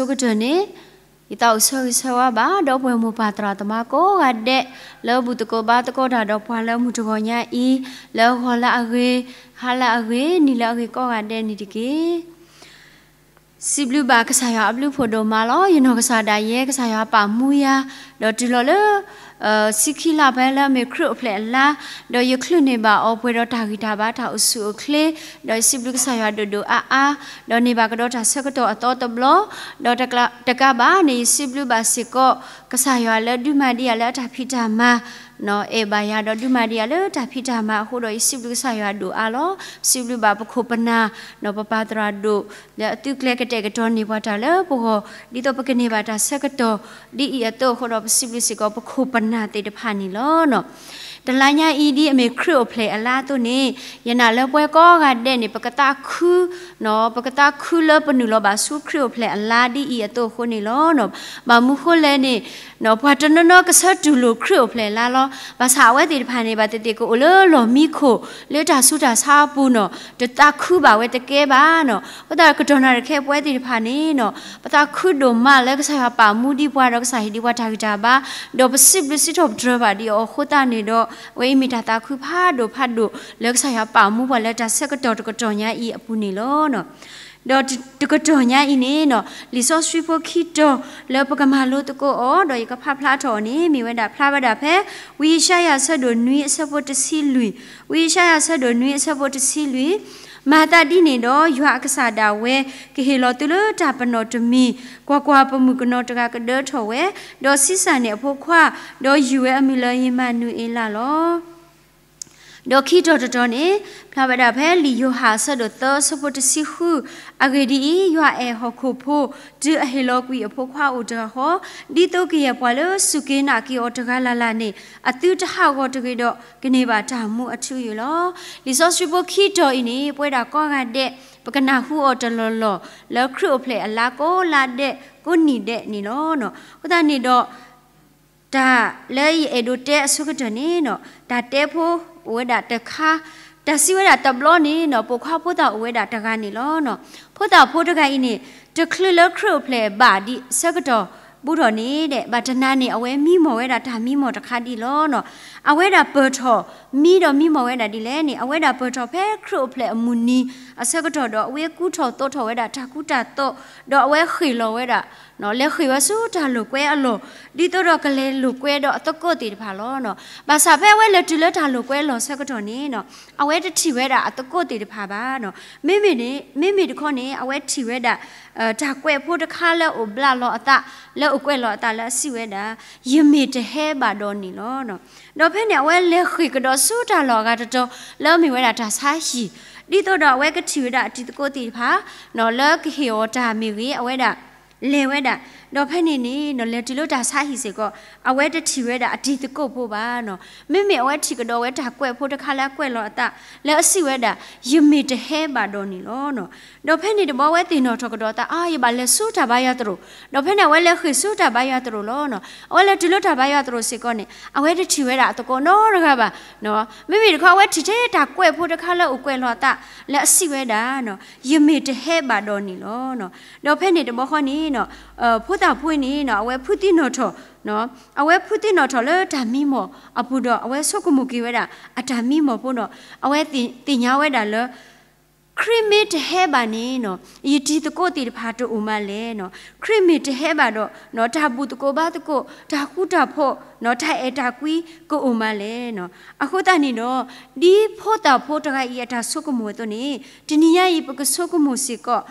အဆိကတၢၢ်န့ၣ် ယသးအိၣ်ဆၢဂ့ၤဆၢဝါဘၣ် ဒီပုၢ်ဝဲၢ်မိၢ်ပၢ်သရၣ်သမါကိးဂၤဒဲး လၢဘူၣ်သကိးဘါသကိးတၢ်ဒီးပှၤလၢမုၢ်တဂီၤညါအံၤ, လၢဂီၤလၢအဂ့ၤ, ဟါလၢအဂ့ၤ, နံၤလၢအဂ့ၤကိးဂၤဒဲးန့ၣ်တက့ၢ်. စံးဘျုးဘၣ်ကစၢ်ယွၤအဘျုးဖှိၣ်ဒိၣ်မးလီၤ. ယနီၢ်ကစၢ်ဒၣ်ယဲ ကစၢ်ယွၤပာ်မူယၤ, ဒီးတုၤလီၤလၢ ဆံခံလါဖဲလၢအမ့ၢ်ခရံာ်အိၣ်ဖျဲၣ်အလါ, ဒီးယချုးန့ၢ်ဘၣ်အီၤပှဲၤဒီးတၢ်ဂံၢ်တၢ်ဘါတၢ်အိၣ်ဆူၣ်အိၣ်ချ့, ဒီးယစံးဘျုးကစၢ်ယွၤဒိၣ်ဒိၣ်အါအါ, ဒီးန့ၢ်ဘၣ်ကဒီးတၢ်ဆၢကတီၢ်အသီတဘျီ, ဒီးတကးဘၣ်န့ၣ် ယစံးဘျုးဘၣ်စ့ၢ်ကီး ကစၢ်ယွၤလၢဒုးမၤဒံးယၤလၢအတၢ်ဖံးတၢ်မၤ အဲၣ်ဘၣ်ယၤဒီးဒုးမၤဒံးယၤလၢတၢ်ဖံးတၢ်မၤအဃိဒီး ယစံးဘျုးကစၢ်ယွၤဒိၣ်အါလီၤ. စံးဘျုးဘၣ်ပခိၣ်ပနၢ် ဒီးပပၢ်သရၣ်ဒိၣ် လၢအသုးကျဲၤကတဲာ်ကတီၤန့ၢ်ပှၤတၢ်လၢပဂီၢ် ဒ်သိးပကန့ၢ်ဘၣ်တၢ်ဆၢကတီၢ် ဒ်အံၤအသိးအဃိဒီး ပစံးဘျုးစ့ၢ်ကီးပခိၣ်ပနၢ်သ့ၣ်တဖၣ်န့ၣ်လီၤ. တလါညါအံၤဒ်အမ့ၢ်ခရံာ်အိၣ်ဖျဲၣ်အလါအသိးန့ၣ် ယနာ်လၢပဝဲကိးဂၤဒဲးန့ၣ် ပကသးခု ပကသးခုလၢပနုာ်လီၤဘၣ်ဆူခရံာ်အိၣ်ဖျဲၣ်အလါဒ်အံၤအသိးအဃိန့ၣ်လီၤ. ဘၣ်မနုၤဃိလဲၣ်န့ၣ် ပှၤတနီၤနီၤကဆၢတူၢ်လိာ်ခရံာ်အိၣ်ဖျဲၣ်အလါလီၤ. ဘၣ်ဆၣ်အဝဲသ့ၣ်တဖၣ်န့ၣ် ဘၣ်သ့ၣ်သ့ၣ်ကအိၣ်လၢလီၢ်မံခိၣ် လၢတၢ်ဆူးတၢ်ဆါအပူၤနီၤ တသးခုဘၣ်ဝဲတကဲဘၣ်နီၤ. အဃိသတးကတီၢ်နၣ်ရံၣ်ခဲအံၤပဝဲသ့ၣ်တဖၣ်န့ၣ်နီၤ ပသးခုဒိၣ်မးလၢကစၢ်ယွၤပာ်မူဒံးပှၤဒီးကစၢ်ဟ့ၣ်ဒံးပှၤတၢ်ဂံၢ်တၢ်ဘါ ဒီးပစံးဘျုးစံးထီၣ်ပတြၢၤဘၣ်ဒံးအီၤအဃိသတးန့ၣ်ဒီး အဝဲအံၤမ့ၢ်တၢ်သးခုဖးဒိၣ်ဖးဒိၣ် လၢကစၢ်ယွၤပာ်မူပှၤလၢတၢ်ဆၢကတီၢ်တကတီၢ်ညါအံၤအပူၤန့ၣ်လီၤ. ဒီးတကတီၢ်ညါအံၤန့ၣ်နီၤ လံာ်စီဆှံဖိခံတီၤလၢပကမၤလိသကိးအီၤ ဒီးယကဖးဖျါထီၣ်အီၤန့ၣ် မ့ၢ်ဝဲဒၣ်ဖျါဝဲဒၣ်ဖဲ ဝံယၡါယၤအဆၢဒိၣ်နွံအဆၢဖိတဆံလွံၢ်, ဝံယၡါယၤအဆၢဒိၣ်နွံအဆၢဖိတဆံလွံၢ်, မၤသးဒ်န့ၣ်ဒီး ယွၤအကစၢ်ဒၣ်ဝဲ ကဟ့ၣ်လီၤသုလၢတၢ်ပနီၣ်တမံၤ, ကွၢ်ကွၢ်, ပမုၣ်ကနီၤတဂၤကဒၢထီၣ်ဝဲ, ဒီးဆံးစၢ်န့ၢ်အဖိခွါ, ဒီးယုၢ်ဝဲအမံၤလၢယမၤနူၤအ့လးလီၤ. ဒီးခံတီၤတတီၤန့ၣ် ဖျါဝဲဒၣ်ဖဲလံာ်ယိၤဟၣ်အဆၢဒိၣ်သၢအဆၢဖိတဆံဃု, အဂ့ၢ်ဒ်အံၤ, ယွၤအဲၣ်ဟီၣ်ခိၣ်ဖိ တုၤအဟ့ၣ်လီၤကွံာ်အဖိခွါအိၣ်တဂၤဃီ, ဒ်သိးကယဲၢ်ပှၤလၢစူၢ်က့ၤနာ်က့ၤအီၤတဂၤလၢ်လၢ်န့ၣ် အသုတဟးဂီၤတဂ့ၤဒီး ကန့ၢ်ဘၣ်တၢ်မူအထူအယိာ်လီၤ. လံာ်စီဆှံဖိခံတီၤအံၤန့ၣ် ပဝဲဒၣ်ကိးဂၤဒဲး ပကနၢ်ဟူအီၤတလီၢ်လီၢ် လၢခရံာ်အိၣ်ဖျဲၣ်အလါကိးလါဒဲး ကိးနံၣ်ဒဲးန့ၣ်လီၤ. အဃိသတးန့ၣ်ဒီး တၢ်လၢယအဲၣ်ဒိးတဲအဆိကတၢၢ်န့ၣ်နီၤ တၢ်တဲဖိအိၣ်ဝဲဒၣ်တခါ, တၢ်စံးဝဲဒၣ်တဘျီန့ၣ်နီၤ ပိာ်ခွါဖိသၣ်အိၣ်ဝဲဒၣ်တဂၤန့ၣ်လီၤ. ဖိသၣ်ဖိတဂၤအံၤန့ၣ် တချုးလၢခရံာ်အိၣ်ဖျဲၣ်ဘၣ်ဒံးဆၢကတီၢ်ဘူးထီၣ်န့ၣ်ဒီး ဘၣ်တနၤန့ၣ် အဝဲမံမီၢ်ဝဲဒၣ်တၢ်မံမီၢ်တခါဒ်လီၤ. အဝဲဒၣ်ပၢၢ်ထီၣ်မံဒီးမံမီၢ်ဝဲဒၣ်ဒ်လဲၣ်န့ၣ် အဝဲဒၣ်ပၢၢ်ထီၣ်ဖဲခရံာ်အိၣ်ဖျဲၣ်အမုၢ်နံၤအဆၢကတီၢ်ဒီး အဝဲကူထီၣ်သိးထီၣ်ဝဲဒၣ်တၢ်ကူတၢ်သိး, ဒီးအဝဲဃ့ၢ်လီၤဝဲဒၣ် လဲၤဃ့ၢ်ဝဲဆူတၢ်လိာ်ကွဲအလီၢ်, ဒ်သိးဒီးကလဲၤလိာ်ကွဲဒီးအသကိးသ့ၣ်တဖၣ်လီၤ. ဘၣ်ဆၣ်ဖဲအဝဲလဲၤတုၤလၢတၢ်လိာ်ကွဲအလီၢ်ဆၢကတီၢ်န့ၣ်နီၤ အဝဲတထံၣ်ဝဲဒၣ်အသကိးသ့ၣ်တဖၣ်ဘၣ်နီၤ. မ့မ့ၢ်န့ၣ် မ့မ့ၢ်တခီန့ၣ် အဝဲထံၣ်ဝဲဒၣ် တၢ်ကွဲးဖိတခါလၢအိၣ်ဘျးလီၤအသး လၢအိၣ်ကွဲးလီၤအသးလၢအစံးဝဲဒၣ် ယမ့ၢ်တဟဲဘၣ်ဒီးန့ၣ်လီၤ. ဒီးဖဲန့ၣ် အဝဲလဲၤဃ့ၢ်ကဒီးဆူတၢ်လီၢ်အဂၤတတီၤ လၢအမ့ၢ်ဝဲဒၣ်တၢ်ဆါဟံၣ်, ဒ်သိးဒီးအဝဲကထံၣ်ဝဲဒၣ်အတံၤသကိးသ့ၣ်တဖၣ် လၢကဟ့ၣ်အီၤတၢ်မ့ၢ်ဂ့ၤ အဝဲဒၣ်လဲၤဝဲဒၣ်, ဒီးဖဲန့ၣ်န့ၣ် လဲၤတုၤလၢတၢ်ဆါဟံၣ်စ့ၢ်ကီး အဝဲတထံၣ်ဝဲဒၣ်အတံၤသကိးဖိဘၣ်နီၤ. မ့မ့ၢ်အဝဲထံၣ်ကဒီးဝဲတၢ်ကွဲးဖိတခါလၢအကွဲးလီၤအသး လၢအစံးဝဲဒၣ် ယမ့ၢ်တဟဲဘၣ်ဒီးန့ၣ်လီၤ. ဒီးဖဲန့ၣ်တဘျီ အဝဲသ့ၣ်နီၣ်ထီၣ်ကဒီးအသး အါ ယဘၣ်လဲၤဆူတၢ်ဘါယွၤသရိာ်, ဒီးဖဲန့ၣ် အဝဲလဲၤဃ့ၢ်ဆူတၢ်ဘါယွၤသရိာ်လီၤ. အဝဲလဲၤတုၤလၢတၢ်ဘါယွၤသရိာ်စ့ၢ်ကီးန့ၣ် အဝဲတထံၣ်ဝဲဒၣ်အသကိးနီတဂၤဘၣ်. မ့မ့ၢ်တခီ အဝဲထံၣ်ထဲတၢ်ကွဲးဖိတခါလၢအိၣ်ကွဲးလီၤအသး လၢအစံးဝဲဒၣ် ယမ့ၢ်တဟဲဘၣ်ဒီးန့ၣ်လီၤ. ဒီးဖဲန့ၣ်တဘျီဃီန့ၣ် ဖိသၣ်ဖိန့ၣ် အဝဲဖုသံနီၣ်ထီၣ် အဝဲဖုသံနီၣ်ထီၣ်လၢတၢ်မံမီၢ်အပူၤဒီး အဝဲဆိကမိၣ်က့ၤဝဲဒၣ် အတၢ်မံမီၢ်ဖိနီၤ အဝဲသ့ၣ်ညါဝဲဒၣ်လၢ ခရံာ်မ့ၢ်တဟဲဘၣ်န့ၣ် ယတံၤသကိးသ့ၣ်တဖၣ်တအိၣ်မးလဲၣ်. ခရံာ်မ့ၢ်တဟဲဘၣ်ဒီး တၢ်ဘူၣ်သကိးဘါသကိး တၢ်ဃူတၢ်ဖိး တၢ်အဲၣ်တၢ်ကွံကအိၣ်မးလဲၣ်. အဃိသတးန့ၣ်ဒီး ဒ်ဖိသၣ်ဖိတဂၤအံၤအတၢ်ဆိကမိၣ်အသိးန့ၣ် တနံၤညါအံၤ ပကဆိကမိၣ်စ့ၢ်ကီး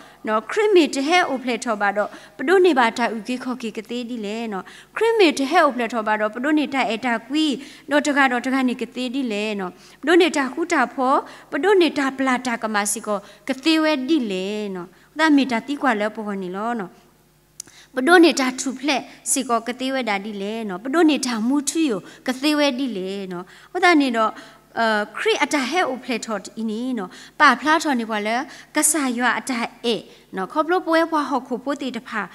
ခရံာ်မ့ၢ်တဟဲအိၣ်ဖျဲၣ်ထီၣ်ဘၣ်ဒီး ပဒိးန့ၢ်ဘၣ်တၢ်အုၣ်က့ၤခီၣ်က့ၤကသ့ဒ်လဲၣ်. ခရံာ်မ့ၢ်တဟဲအိၣ်ဖျဲၣ်ထီၣ်ဘၣ်ဒီး ပဒိးန့ၢ်တၢ်အဲၣ်တၢ်ကွံ ဒီးတဂၤဒီးတဂၤန့ၣ်ကသ့ဒ်လဲၣ်. ပဒိးန့ၢ်တၢ်ဃူတၢ်ဖိး, ပဒိးန့ၢ်တၢ်ပျၢ်တၢ်ကမၣ်စ့ၢ်ကီး ကသ့ဝဲဒ်လဲၣ်. အဃိသတးမ့ၢ်တၢ်သံကွၢ်လၢပဂီၢ်န့ၣ်လီၤ. ပဒိးန့ၢ်တၢ်ထူၣ်ဖျဲးစ့ၢ်ကီးကသ့ဝဲဒၣ်ဒ်လဲၣ်. ပဒိးန့ၢ်တၢ်မူထူယိာ်ကသ့ဝဲဒ်လဲၣ်. အဃိသတးန့ၣ်ဒီး ခရံာ်အတၢ်ဟဲအိၣ်ဖျဲၣ်ထီၣ်အံၤန့ၣ် ပာ်ဖျါထီၣ်န့ၢ်ပှၤလၢ ကစၢ်ယွၤအတၢ်အဲၣ် ခီဖျိပဝဲပှၤဟီၣ်ခိၣ်ဖိသ့ၣ်တဖၣ်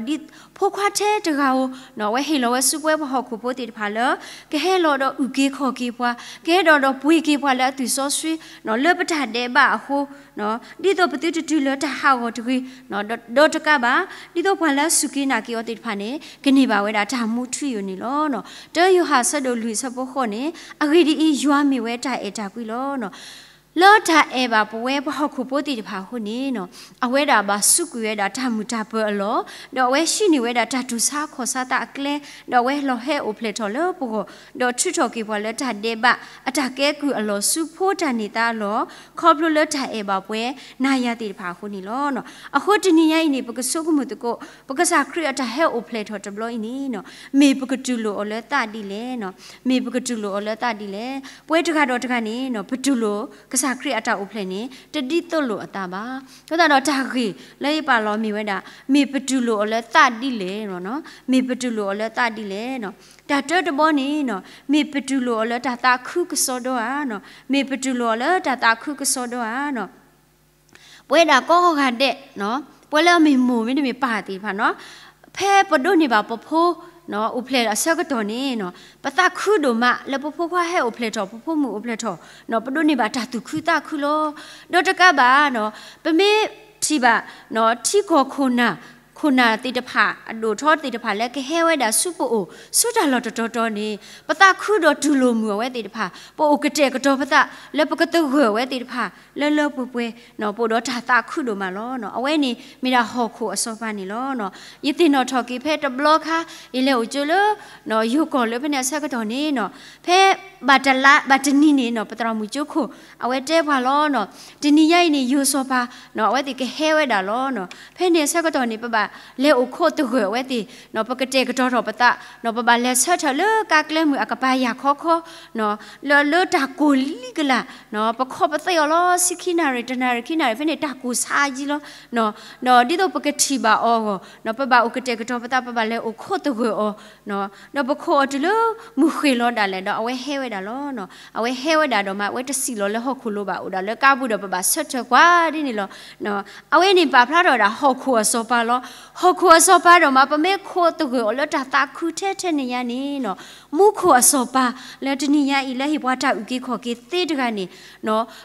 ဒ်ဖိခွါထဲတဂၤဧိၤ အဝဲဟ့ၣ်လီၤဝဲဆူပဝဲပှၤဟီၣ်ခိၣ်ဖိသ့ၣ်တဖၣ်လၢ ကဟဲလီၤဒီးအုၣ်က့ၤခီၣ်က့ၤပှၤ, ကဟဲဒီးဒီးပှ့ၤက့ၤပှၤလၢအသွံၣ်စီဆှံ လၢပတၢ်ဒဲးဘးအဃိ ဒ်သိးပသုတတုၤလၢတၢ်ဟးဂီၤတဂ့ၤ ဒီးတကးဘၣ် ဒ်သိးပှၤလၢအစူၢ်က့ၤနာ်က့ၤအီၤသ့ၣ်တဖၣ်န့ၣ် ကန့ၢ်ဘၣ်ဝဲဒၣ်တၢ်မူထူယိာ်န့ၣ်လီၤ. တၢယိၤဟၣ်အဆၢဒိၣ်လွံၢ်အဆၢဖိဃိးန့ၣ် အဂ့ၢ်ဒ်အံၤ, ယွၤမ့ၢ်ဝဲတၢ်အဲၣ်တၢ်ကွံလီၤ. လၢတၢ်အဲၣ်ဘၣ်ပဝဲပှၤဟီၣ်ခိၣ်ဖိသ့ၣ်တဖၣ်အဃိန့ၣ် အဝဲဒၣ်ဘၣ်စူးကွံာ်ဝဲဒၣ်တၢ်မုာ်တၢ်ပၢၤအလီၢ်, ဒီးအဝဲဟံးန့ၢ်ဝဲဒၣ်တၢ်တူၢ်ဆါခီၣ်ဆါသးအကျဲ, ဒီးအဝဲလီၤဟဲအိၣ်ဖျဲၣ်ထီၣ်လၢပဂီၢ်, ဒီးထုးထီၣ်က့ၤပှၤလၢတၢ်ဒဲးဘး အတၢ်ကဲကုၢ်အလီၢ်ဆူဖိတၢ်န့ၢ်သါအလီၢ်, ခီဖျိလၢတၢ်အဲၣ်ဘၣ်ပှၤနၤယၤသ့ၣ်တဖၣ်အဃိန့ၣ်လီၤ. အဃိတနံၤညါအံၤန့ၣ် ပကဆိကမိၣ်သကိး ပကစၢ်ခရံာ်အတၢ်ဟဲအိၣ်ဖျဲၣ်ထီၣ်တဘျီအံၤန့ၣ် မ့ၢ်ပကတူၢ်လိာ်အီၤလၢသးဒ်လဲၣ်, မ့ၢ်ပကတူၢ်လိာ်အီၤလၢသးဒ်လဲၣ်. ပဝဲတဂၤဒီးတဂၤန့ၣ် ပတူၢ်လိာ်ကစၢ်ခရံာ်အတၢ်အိၣ်ဖျဲၣ်န့ၣ် တဒ်သိးလိာ်အသးဘၣ်. အဃိသတးဒီးတၢ်ဂ့ၢ်လၢယပာ်လီၤမ့ၢ်ဝဲဒၣ် မ့ၢ်ပတူၢ်လိာ်အီၤလၢသးဒ်လဲၣ်, မ့ၢ်ပတူၢ်လိာ်အီၤလၢသးဒ်လဲၣ်. တၢ်တၢတဘီန့ၣ် မ့ၢ်ပတူၢ်လိာ်အီၤလၢတၢ်သးခုကစီဒီဧါ, မ့ၢ်ပတူၢ်လိာ်အီၤလၢတၢ်သးခုကစီဒီဧါ. ပဝဲဒၣ်ကိးဂၤဒဲး ပှၤလၢအမ့ၢ်မိၢ်မ့တမ့ၢ်ပၢ်သ့ၣ်တဖၣ်န့ၣ် ဖဲပဒိးန့ၢ်ဘၣ်ပဖိ အိၣ်ဖျဲၣ်အဆၢကတီၢ်န့ၣ် ပသးခုဒိၣ်မး လၢပဖိခွါဟဲအိၣ်ဖျဲၣ်ထီၣ် ပဖိမုၣ်အိၣ်ဖျဲၣ်ထီၣ် ပဒိးန့ၢ်ဘၣ်တၢ်သူၣ်ခုသးခုလီၤ. ဒီးတကးဘၣ် ပမ့ၢ်ထံၣ်ဘၣ် ထံကီၢ်ခိၣ်နၢ် ခိၣ်နၢ်သ့ၣ်တဖၣ် အဒိၣ်ထီသ့ၣ်တဖၣ်လၢကဟဲဝဲဒၣ်ဆူပအိၣ် ဆူတၢ်လီၢ်တတီၤတီၤန့ၣ် ပသးခုဒီးတူၢ်လိာ်မုာ်အဝဲသ့ၣ်တဖၣ် ပအိၣ်ကတဲာ်ကတီၤပသး လၢပကသဂၢၢ်အဝဲသ့ၣ်တဖၣ် လၢလၢပှဲၤပှဲၤ ပအိၣ်ဒီးတၢ်သးခုဒိၣ်မးလီၤ. အဝဲန့ၣ်မ့ၢ်ဒၣ်ဟီၣ်ခိၣ်အစီၤပၤန့ၣ်လီၤ. ယသ့ၣ်နီၣ်ထီၣ်က့ၤဖဲတဘျီခါ ယလဲၤအိၣ်ကၠိလၢ ယိၤကီၢ်လၢဖဲန့ၣ်အဆၢကတီၢ်န့ၣ် ဖဲဘၣ်တလါဘၣ်တနံၤန့ၣ် ပသရၣ်မုၣ်ကၠိခိၣ် အဝဲတဲပှၤလီၤ. တနံၤညါအံၤန့ၣ် ယိၤစီၤပၤ အဝဲသ့ၣ်ကဟဲဝဲဒၣ်လီၤ. ဖဲန့ၣ်အဆၢကတီၢ်န့ၣ် ပဘၣ်လဲၤအိၣ်ခိးသဂၢၢ်အဝဲသ့ၣ် ပကတဲာ်ကတီၤထီၣ်ပသး ပဘၣ်လဲၤဆၢထၢၣ်လၢကါကျဲမုၢ်အကပၤယၢ်ခီခီ လၢလၢတၢ်ကိၢ်လံကလၢ် ပခီပသ့ၣ်အီၤလီၤ ဆံခံနၣ်ရံၣ် တနၣ်ရံၣ် ခံနၣ်ရံၣ် ဖဲန့ၣ်တၢ်ကိၢ်ဆါယံလီၤ. ဒီးဒ်သိးပကထံၣ်ဘၣ်အီၤအဂီၢ် ပဘၣ်အိၣ်ကတဲာ်ကတီၤပသး ပဘၣ်လဲၤအိၣ်ခိးသဂၢၢ်အီၤ ဒီးပခိးအီၤတုၤလၢမုၢ်ဃ့ၢ်လီၤဒၣ်လဲာ်ဒီး အဝဲဟဲဝဲဒၣ်လီၤ. အဝဲဟဲဝဲဒၣ်ဒီးမး အဝဲတစံၣ်လီၤလၢဟီၣ်ခိၣ်လိၤဘၣ် အိၣ်ဒၣ်လၢကါပူၤဒီး ပဘၣ်ဆၢထၢၣ်ကွၢ်ဒ်န့ၣ်လီၤ. အဝဲန့ၣ်ပာ်ဖျါထီၣ်ဝဲဒၣ်ဟီၣ်ခိၣ်အစီၤပၤလီၤ. ဟီၣ်ခိၣ်အစီၤပၤဒီးမး ပမ့ၢ်ခိးသဂၢၢ်အီၤလၢတၢ်သးခုထဲထဲန့ၣ်ညါန့ၣ် မူခိၣ်အစီၤပၤ လၢတနံၤညါအံၤ လၢဟ့ၣ်ပှၤတၢ်အုၣ်က့ၤခီၣ်က့ၤသ့တဂၤန့ၣ်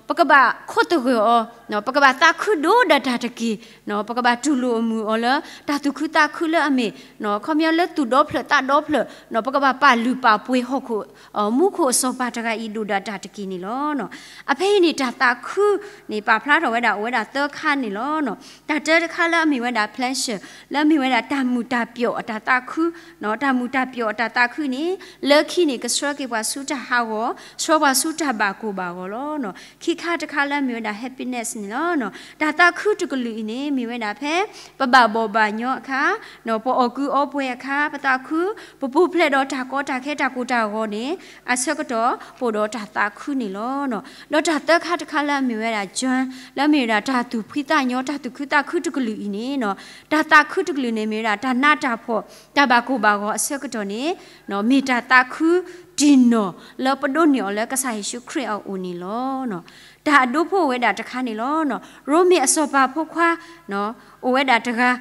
ပကဘၣ်ခိးသဂၢၢ်အီၤ ပကဘၣ်သးခုဒိၣ်ဒၣ်တၢ်တက့ၢ်. ပကဘၣ်တူၢ်လိာ်အမုာ်အီၤလၢ တၢ်သူၣ်ခုသးခုလၢအမ့ၢ် ခီပညီလၢသူၣ်ဒီဖျၢၣ်သးဒီဖျၢၣ် ပကဘၣ်ပာ်လုၢ်ပာ်ပှ့ၤဟီၣ်ခိၣ် မူခိၣ်အစီၤပၤတဂၤအံၤဒိၣ်ဒၣ်တၢ်တက့ၢ်န့ၣ်လီၤ. အဖဲအံၤန့ၣ် တၢ်သးခုန့ၣ် ပာ်ဖျါထီၣ်ဝဲဒၣ်အိၣ်ဝဲဒၣ်သၢခါန့ၣ်လီၤ. တၢ်တၢတခါလၢအမ့ၢ်ဝဲဒၣ် pleasure လၢအမ့ၢ်ဝဲဒၣ်တၢ်မုာ်တၢ်ပျီၣ်အတၢ်သးခု တၢ်မုာ်တၢ်ပျီၣ်အတၢ်သးခုန့ၣ် လၢခံန့ၣ် ကဆှၢက့ၤပှၤဆူတၢ်ဟးဂီၤ ဆှၢပှၤဆူတၢ်ဘၣ်ကိၢ်ဘၣ်ဂီၤလီၤ. ခံခါတခါလၢအမ့ၢ်ဝဲဒၣ် happiness န့ၣ်လီၤ. တၢ်သးခုတကလုာ်အံၤန့ၣ် မ့ၢ်ဝဲဒၣ်ဖဲ ပဘၣ်ဘီၣ်ဘၣ်ညီအခါ ပအီၣ်ကုအီပှဲၤအခါ ပသးခု ပပူၤဖျဲးဒီးတၢ်ကီတၢ်ခဲတၢ်ကိၢ်တၢ်ဂီၤန့ၣ် အဆၢကတီၢ် ပအိၣ်ဒီးတၢ်သးခုန့ၣ်လီၤ. ဒီးတၢ်သၢခါတခါလၢအမ့ၢ်ဝဲဒၣ် joy လၢအမ့ၢ်ဝဲဒၣ်တၢ်သူၣ်ဖှံသးညီ တၢ်သူၣ်ခုသးခုတကလုာ်အံၤန့ၣ် တၢ်သးခုတကလုာ်န့ၣ် မ့ၢ်ဝဲဒၣ်တၢ်နးတၢ်ဖှီၣ် တၢ်ဘၣ်ကိၢ်ဘၣ်ဂီၤအဆၢကတီၢ်န့ၣ် မ့ၢ်တၢ်သးခုတံၢ်နီၢ်လၢပဒိးန့ၢ်အီၤလၢကစၢ်ယ့ၣ်ၡူးခရံာ်အအိၣ်န့ၣ်လီၤ. တၢ်အဒိဖိအိၣ်ဝဲဒၣ်တခါန့ၣ်လီၤ. ရိမ့ၤအစီၤပၤဖိခွါ အိၣ်ဝဲဒၣ်တဂၤ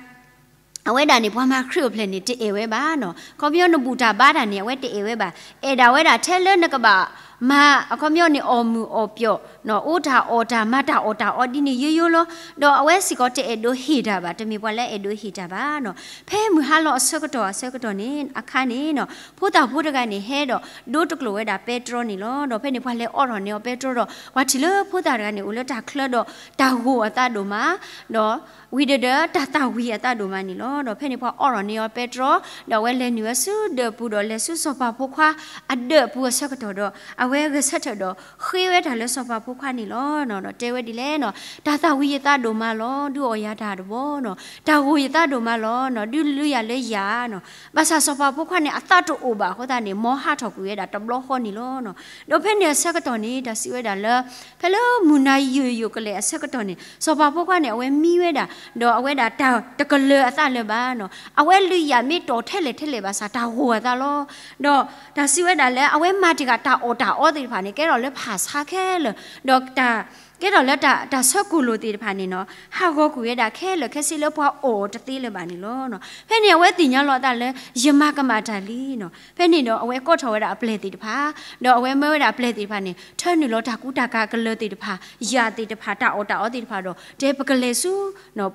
အဝဲဒၣ်န့ၣ် ပှၤမၤခရံာ်အိၣ်ဖျဲၣ်န့ၣ် တအဲၣ်ဝဲဘၣ်နီၤ. ခီပညီနဘူၣ်တၢ်ဘါတၢ်န့ၣ် အဝဲတအဲၣ်ဝဲဘၣ်. အဲၣ်ဒၣ်ဝဲဒၣ်ထဲလၢနကဘၣ်မၤ အခီပညီန့ၣ် အီၣ်မုာ်အီၣ်ပျီၣ်နီၤ, အိၣ်တၢ်အီၣ်တၢ် မၤတၢ်အီၣ်တၢ်အီဒ်န့ၣ်ယိယိလီၤ. ဒီးအဝဲစ့ၢ်ကီးတအဲၣ်ဒိးဟ့ၣ်တၢ်ဘၣ်, တမ့ၢ်ပှၤလၢအဲၣ်ဒိးဟ့ၣ်တၢ်ဘၣ်နီၤ. ဖဲမုၢ်ဟါလီၤအဆၢကတီၢ်အဆၢကတီၢ်န့ၣ် အခါန့ၣ်နီၤ, ဖိသၣ်ဖိတဂၤန့ၣ် ဟဲဒီးဒိတကျိာ်ဝဲဒၣ်ပဲတြီန့ၣ်လီၤ. ဒီးဖဲန့ၣ်ပှၤလဲၤအိးထီၣ်န့ၢ်အီၤပဲတြီဒီး ပှၤထံၣ်လၢဖိသၣ်တဂၤန့ၣ် အိၣ်လၢတၢ်ချၢဒီးတၢ်ဂိၢ်အသးဒိၣ်မး ဒီး ဝံၤဒီးဒီးတၢ်သၣ်ဝံၤအသးဒိၣ်မးန့ၣ်လီၤ. ဒီးဖဲန့ၣ်ပှၤအိးထီၣ်န့ၢ်အီၤပဲတြီ, ဒီးအဝဲလဲၤနုာ်ဝဲဆူဒၢးပူၤဒီးလဲၤဆူစီၤပၤဖိခွါအဒၢးပူၤအဆၢကတီၢ်ဒီး အဝဲဂဲၤဆၢထၢၣ်ဒီးဃ့ဝဲတၢ်လၢစီၤပၤဖိခွါန့ၣ်လီၤ. ဒီးတဲဝဲဒ်လဲၣ်နီၤ, တၢ်သၣ်ဝံၤယသးဒိၣ်မးလီၤ, ဒုးအီၣ်ယၤတၢ်တဘီနီၤ, တၢ်ဂိၢ်ယသးဒိၣ်မးလီၤနီၤ, ဒုးလုၢ်ယၤလၢယၤနီၤ. ဘၣ်ဆၣ်စီၤပၤဖိခွါန့ၣ် အသးတအိၣ်ဘၣ်အဃိသတးန့ၣ် မ်ဟးထီၣ်ကွံာ်ဝဲဒၣ်တဘျီဃီန့ၣ်လီၤ. ဒီးဖဲန့ၣ်အဆၢကတီၢ်န့ၣ် တၢ်စံးဝဲဒၣ်လၢ ဖဲလၢမုၢ်နၤယိာ်ယိာ်ကလဲာ်အဆၢကတီၢ်န့ၣ် စီၤပၤဖိခွါန့ၣ် အဝဲမံဝဲဒၣ်, ဒီးအဝဲဒၣ်တၢ်တကလၢၤအသးလၢၤဘၣ်နီၤ. အဝဲလုၢ်ယၤမ့ၢ်တီၢ်ထဲလဲၣ်ထဲလဲၣ်ဘၣ်ဆၣ် တၢ်ဂိၢ်အသးလီၤ. ဒီးတၢ်စံးဝဲဒၣ်လၢ အဝဲမၤတ့ၢ်ဃာ်တၢ်အီၣ်တၢ်အီသ့ၣ်တဖၣ်န့ၣ် ကဲထီၣ်လၢဖၣ်ဆါခဲလၢာ်, ဒီးတၢ် ကဲထီၣ်လၢတၢ်ဆၢကိၣ်လိာ်သ့ၣ်တဖၣ်န့ၣ်နီၤ ဟးဂီၤကွံာ်ဝဲဒၣ်ခဲလၢာ်ခဲဆ့လၢပှၤအီၣ်အီၤတသ့လၢၤဘၣ်န့ၣ်လီၤ. ဖဲန့ၣ်အဝဲသ့ၣ်ညါလီၤအသးလၢ ယမၤကမၣ်တၢ်လံနီၤ. ဖဲန့ၣ်ဒီးအဝဲကိးထီၣ်ဝဲဒၣ်အပျဲၢ်သ့ၣ်တဖၣ်, ဒီးအဝဲမၢဝဲဒၣ်အပျဲၢ်သ့ၣ်တဖၣ်န့ၣ် ထၢနုာ်လီၤတၢ်ကူတၢ်ကၤကလၢၢ်သ့ၣ်တဖၣ်, ယၣ်သ့ၣ်တဖၣ်, တၢ်အီၣ်တၢ်အီသ့ၣ်တဖၣ်ဒီး တဲပကလဲၤဆူ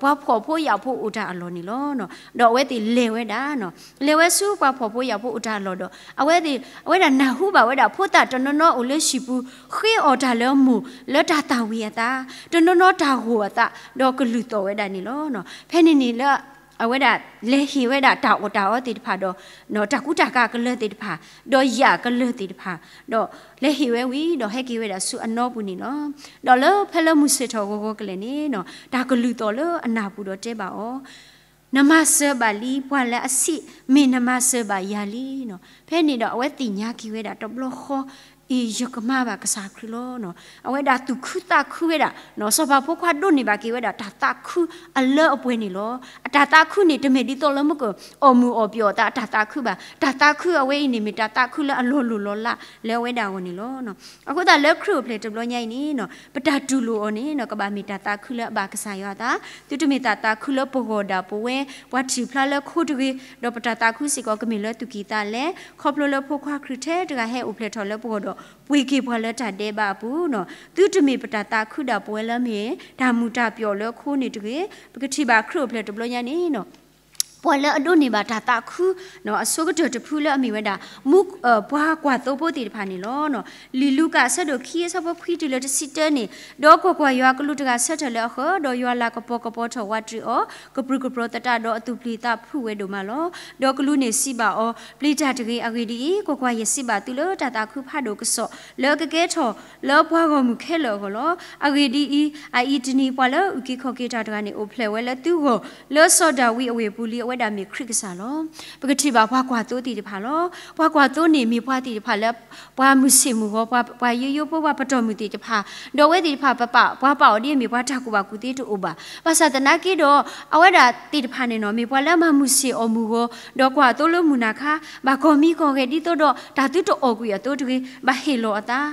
ပှၤဖှီၣ်ဖိယာ်ဖိအိၣ်တၢ်အလီၢ်န့ၣ်လီၤ. ဒီးအဝဲသ့ၣ်လဲၤဝဲဒၣ် လဲၤဝဲဆူပှၤဖှီၣ်ဖိယာ်ဖိအိၣ်တၢ်အလီၢ်ဒီး အဝဲသ့ၣ် အဝဲဒၣ်နၢ်ဟူဘၣ်ဝဲဒၣ် ဖိသၣ်တနီၤနီၤအိၣ်လၢဟံၣ်ပူၤ ဃ့အီၣ်တၢ်လၢမိၢ် လၢတၢ်သၣ်ဝံၤအသး, တနီၤနီၤတၢ်ဂိၢ်အသး, ဒီးကလုၢ်သီၣ်ဝဲဒၣ်န့ၣ်လီၤ. ဖဲန့ၣ်န့ၣ်လၢ အဝဲဒၣ်လဲၤဟ့ၣ်ဝဲဒၣ်တၢ်အီၣ်တၢ်အီသ့ၣ်တဖၣ်ဒီး တၢ်ကူတၢ်ကၤကလၢၢ်သ့ၣ်တဖၣ်, ဒီးယၣ်ကလၢၢ်သ့ၣ်တဖၣ်, ဒီးလဲၤဟ့ၣ်ဝဲဝံၤဒီးဟဲက့ၤဝဲဒၣ်ဆူအနီပူၤန့ၣ်လီၤ. ဒီးလၢဖဲလၢမုၢ်ဆ့ၣ်ထီၣ်ဂီၤဂီၤကလဲာ်န့ၣ် တၢ်ကလုၢ်သီၣ်လၢအနၢ်ပူၤဒီးတဲဘၣ်အီၤ နမၤစၢၤဘၣ်လံ ပှၤလၢအဆံး, မ့ၢ်နမၤစၢၤဘၣ်ယၤလံနီၤ. ဖဲန့ၣ်ဒီးအဝဲသ့ၣ်ညါက့ၤဝဲဒၣ်တဘျီဃီ, အ့ၣ် ယကမၤဘၣ်ကစၢ်ခရံာ်လီၤနီၤ. အဝဲဒၣ်သူၣ်ခုသးခုဝဲဒၣ်နီၤ, စီၤပၤဖိခွါဒိးန့ၢ်ဘၣ်က့ၤဝဲဒၣ်တၢ်သးခုအလၢအပှဲၤန့ၣ်လီၤ. အတၢ်သးခုန့ၣ် တမ့ၢ်ဒ်သိးလၢမ့ၢ်ကအီၣ်မုာ်အီၣ်ပၠီအီၤသးအတၢ်သးခုဘၣ်. တၢ်သးခုအဝဲအံၤန့ၣ် မ့ၢ်တၢ်သးခုလၢအလီၤလိၢ်လီၤလးလၢအဝဲဒၣ်အဂီၢ်န့ၣ်လီၤ. အဃိသတးလၢခရံာ်အိၣ်ဖျဲၣ်တဘျီညါအံၤန့ၣ်နီၤ, ပတၢ်တူၢ်လိာ်အီၤန့ၣ်နီၤ ကဘၣ်မ့ၢ်တၢ်သးခုလၢအဘၣ်ကစၢ်ယွၤအသး, သုတမ့ၢ်တၢ်သးခုလၢပဂီၢ်ဒၣ်ပဝဲ ပှၤထံၣ်ဖျါလၢခိတဂ့ၤ, ဒီးပတၢ်သးခုစ့ၢ်ကီးကမ့ၢ်လၢသူၣ်ကံၢ်သးလဲ, ခီဖျိလၢဖိခွါခရံာ်ထဲတဂၤဟဲအိၣ်ဖျဲၣ်ထီၣ်လၢပဂီၢ်ဒီး ပှ့ၤက့ၤပှၤလၢတၢ်ဒဲးဘးအပူၤနီၤ. သုတမ့ၢ်ပတၢ်သးခုဒၣ်ပဝဲလၢမ့ၢ် တၢ်မုာ်တၢ်ပၠီလၢခိန့ၣ်တဂ့ၤ. ပကထံၣ်ဘၣ်ခရံာ်အိၣ်ဖျဲၣ်တဘျီညါန့ၣ်နီၤ ပှၤလၢအဒိးန့ၢ်ဘၣ်တၢ်သးခု အဆိကတၢၢ်တဖုလၢအမ့ၢ်ဝဲဒၣ် မူ ပှၤကွၢ်သိဖိသ့ၣ်တဖၣ်န့ၣ်လီၤ. လံာ်လူၤကၣ်အဆၢဒိၣ်ခံအဆၢဖိခွံတုၤလၢတဆံတၢန့ၣ်, ဒီးကွၢ်ကွၢ်, ယွၤအကလူးတဂၤဆၢထၢၣ်လၢအဃၢၤ, ဒီးယွၤလၤကပီၤကပီၤထီၣ်ဝးတရံးအီၤ, ကပြုၢ်ကပြီၤသတးဒီးအသူၣ်ပျံၤသးဖုးဝဲဒိၣ်မးလီၤ. ဒီးကလူးန့ၣ်စံးဘၣ်အီၤ, ပျံၤတၢ်တဂ့ၤ. အဂ့ၢ်ဒ်အံၤ, ကွၢ်ကွၢ်, ယစံးဘၣ်သုလၢတၢ်သးခုဖးဒိၣ်ကစီၣ် လၢအကကဲထီၣ်လၢပှၤဂီၢ်မုၢ်ခဲလၢာ်အဂီၢ်လီၤ. အဂ့ၢ်ဒ်အံၤ, အအံၤတနံၤ ပှၤလၢအအုၣ်က့ၤခီၣ်က့ၤတၢ်တဂၤန့ၣ် အိၣ်ဖျဲၣ်ဝဲလၢသုဂီၢ်, လၢစီၤဒၤဝံးအဝ့ၢ်ပူၤလံ. အဝဲဒၣ်မ့ၢ်ခရံာ်ကစၢ်လီၤ. ပကထံၣ်ဘၣ်ပှၤကွၢ်သိသ့ၣ်တဖၣ်လီၤ. ပှၤကွၢ်သိန့ၣ်မ့ၢ်ပှၤသ့ၣ်တဖၣ်လၢ ပှၤမုၢ်ဆ့ၣ်မုၢ်ဂီၤ, ပှၤ ပှၤယိယိဖိ, ပှၤပတီၢ်မုၢ်သ့ၣ်တဖၣ်, ဒီးအဝဲသ့ၣ်တဖၣ် ပပာ် ပှၤပာ်အီၤဒ်အမ့ၢ်ပှၤတၢ်ကူၣ်ဘၣ်ကူၣ်သ့တအိၣ်ဘၣ်. ဘၣ်ဆၣ်သနာ်က့ဒီး အဝဲဒၣ်သ့ၣ်တဖၣ်န့ၣ်နီၤ မ့ၢ်ပှၤလၢမၤမုၢ်ဆ့ၣ်အီၣ်မုၢ်ဂီၤ, ဒီးကွၢ်အသိလၢမုၢ်နၤခါ, ဘၣ်ကီၤမံကီၤဂဲၤဒ်သိးဒီး တၢ်သုတအီၣ်ကွံာ်အသိတဂ့ၤ, ဘၣ်ဟ့ၣ်လီၤအသး,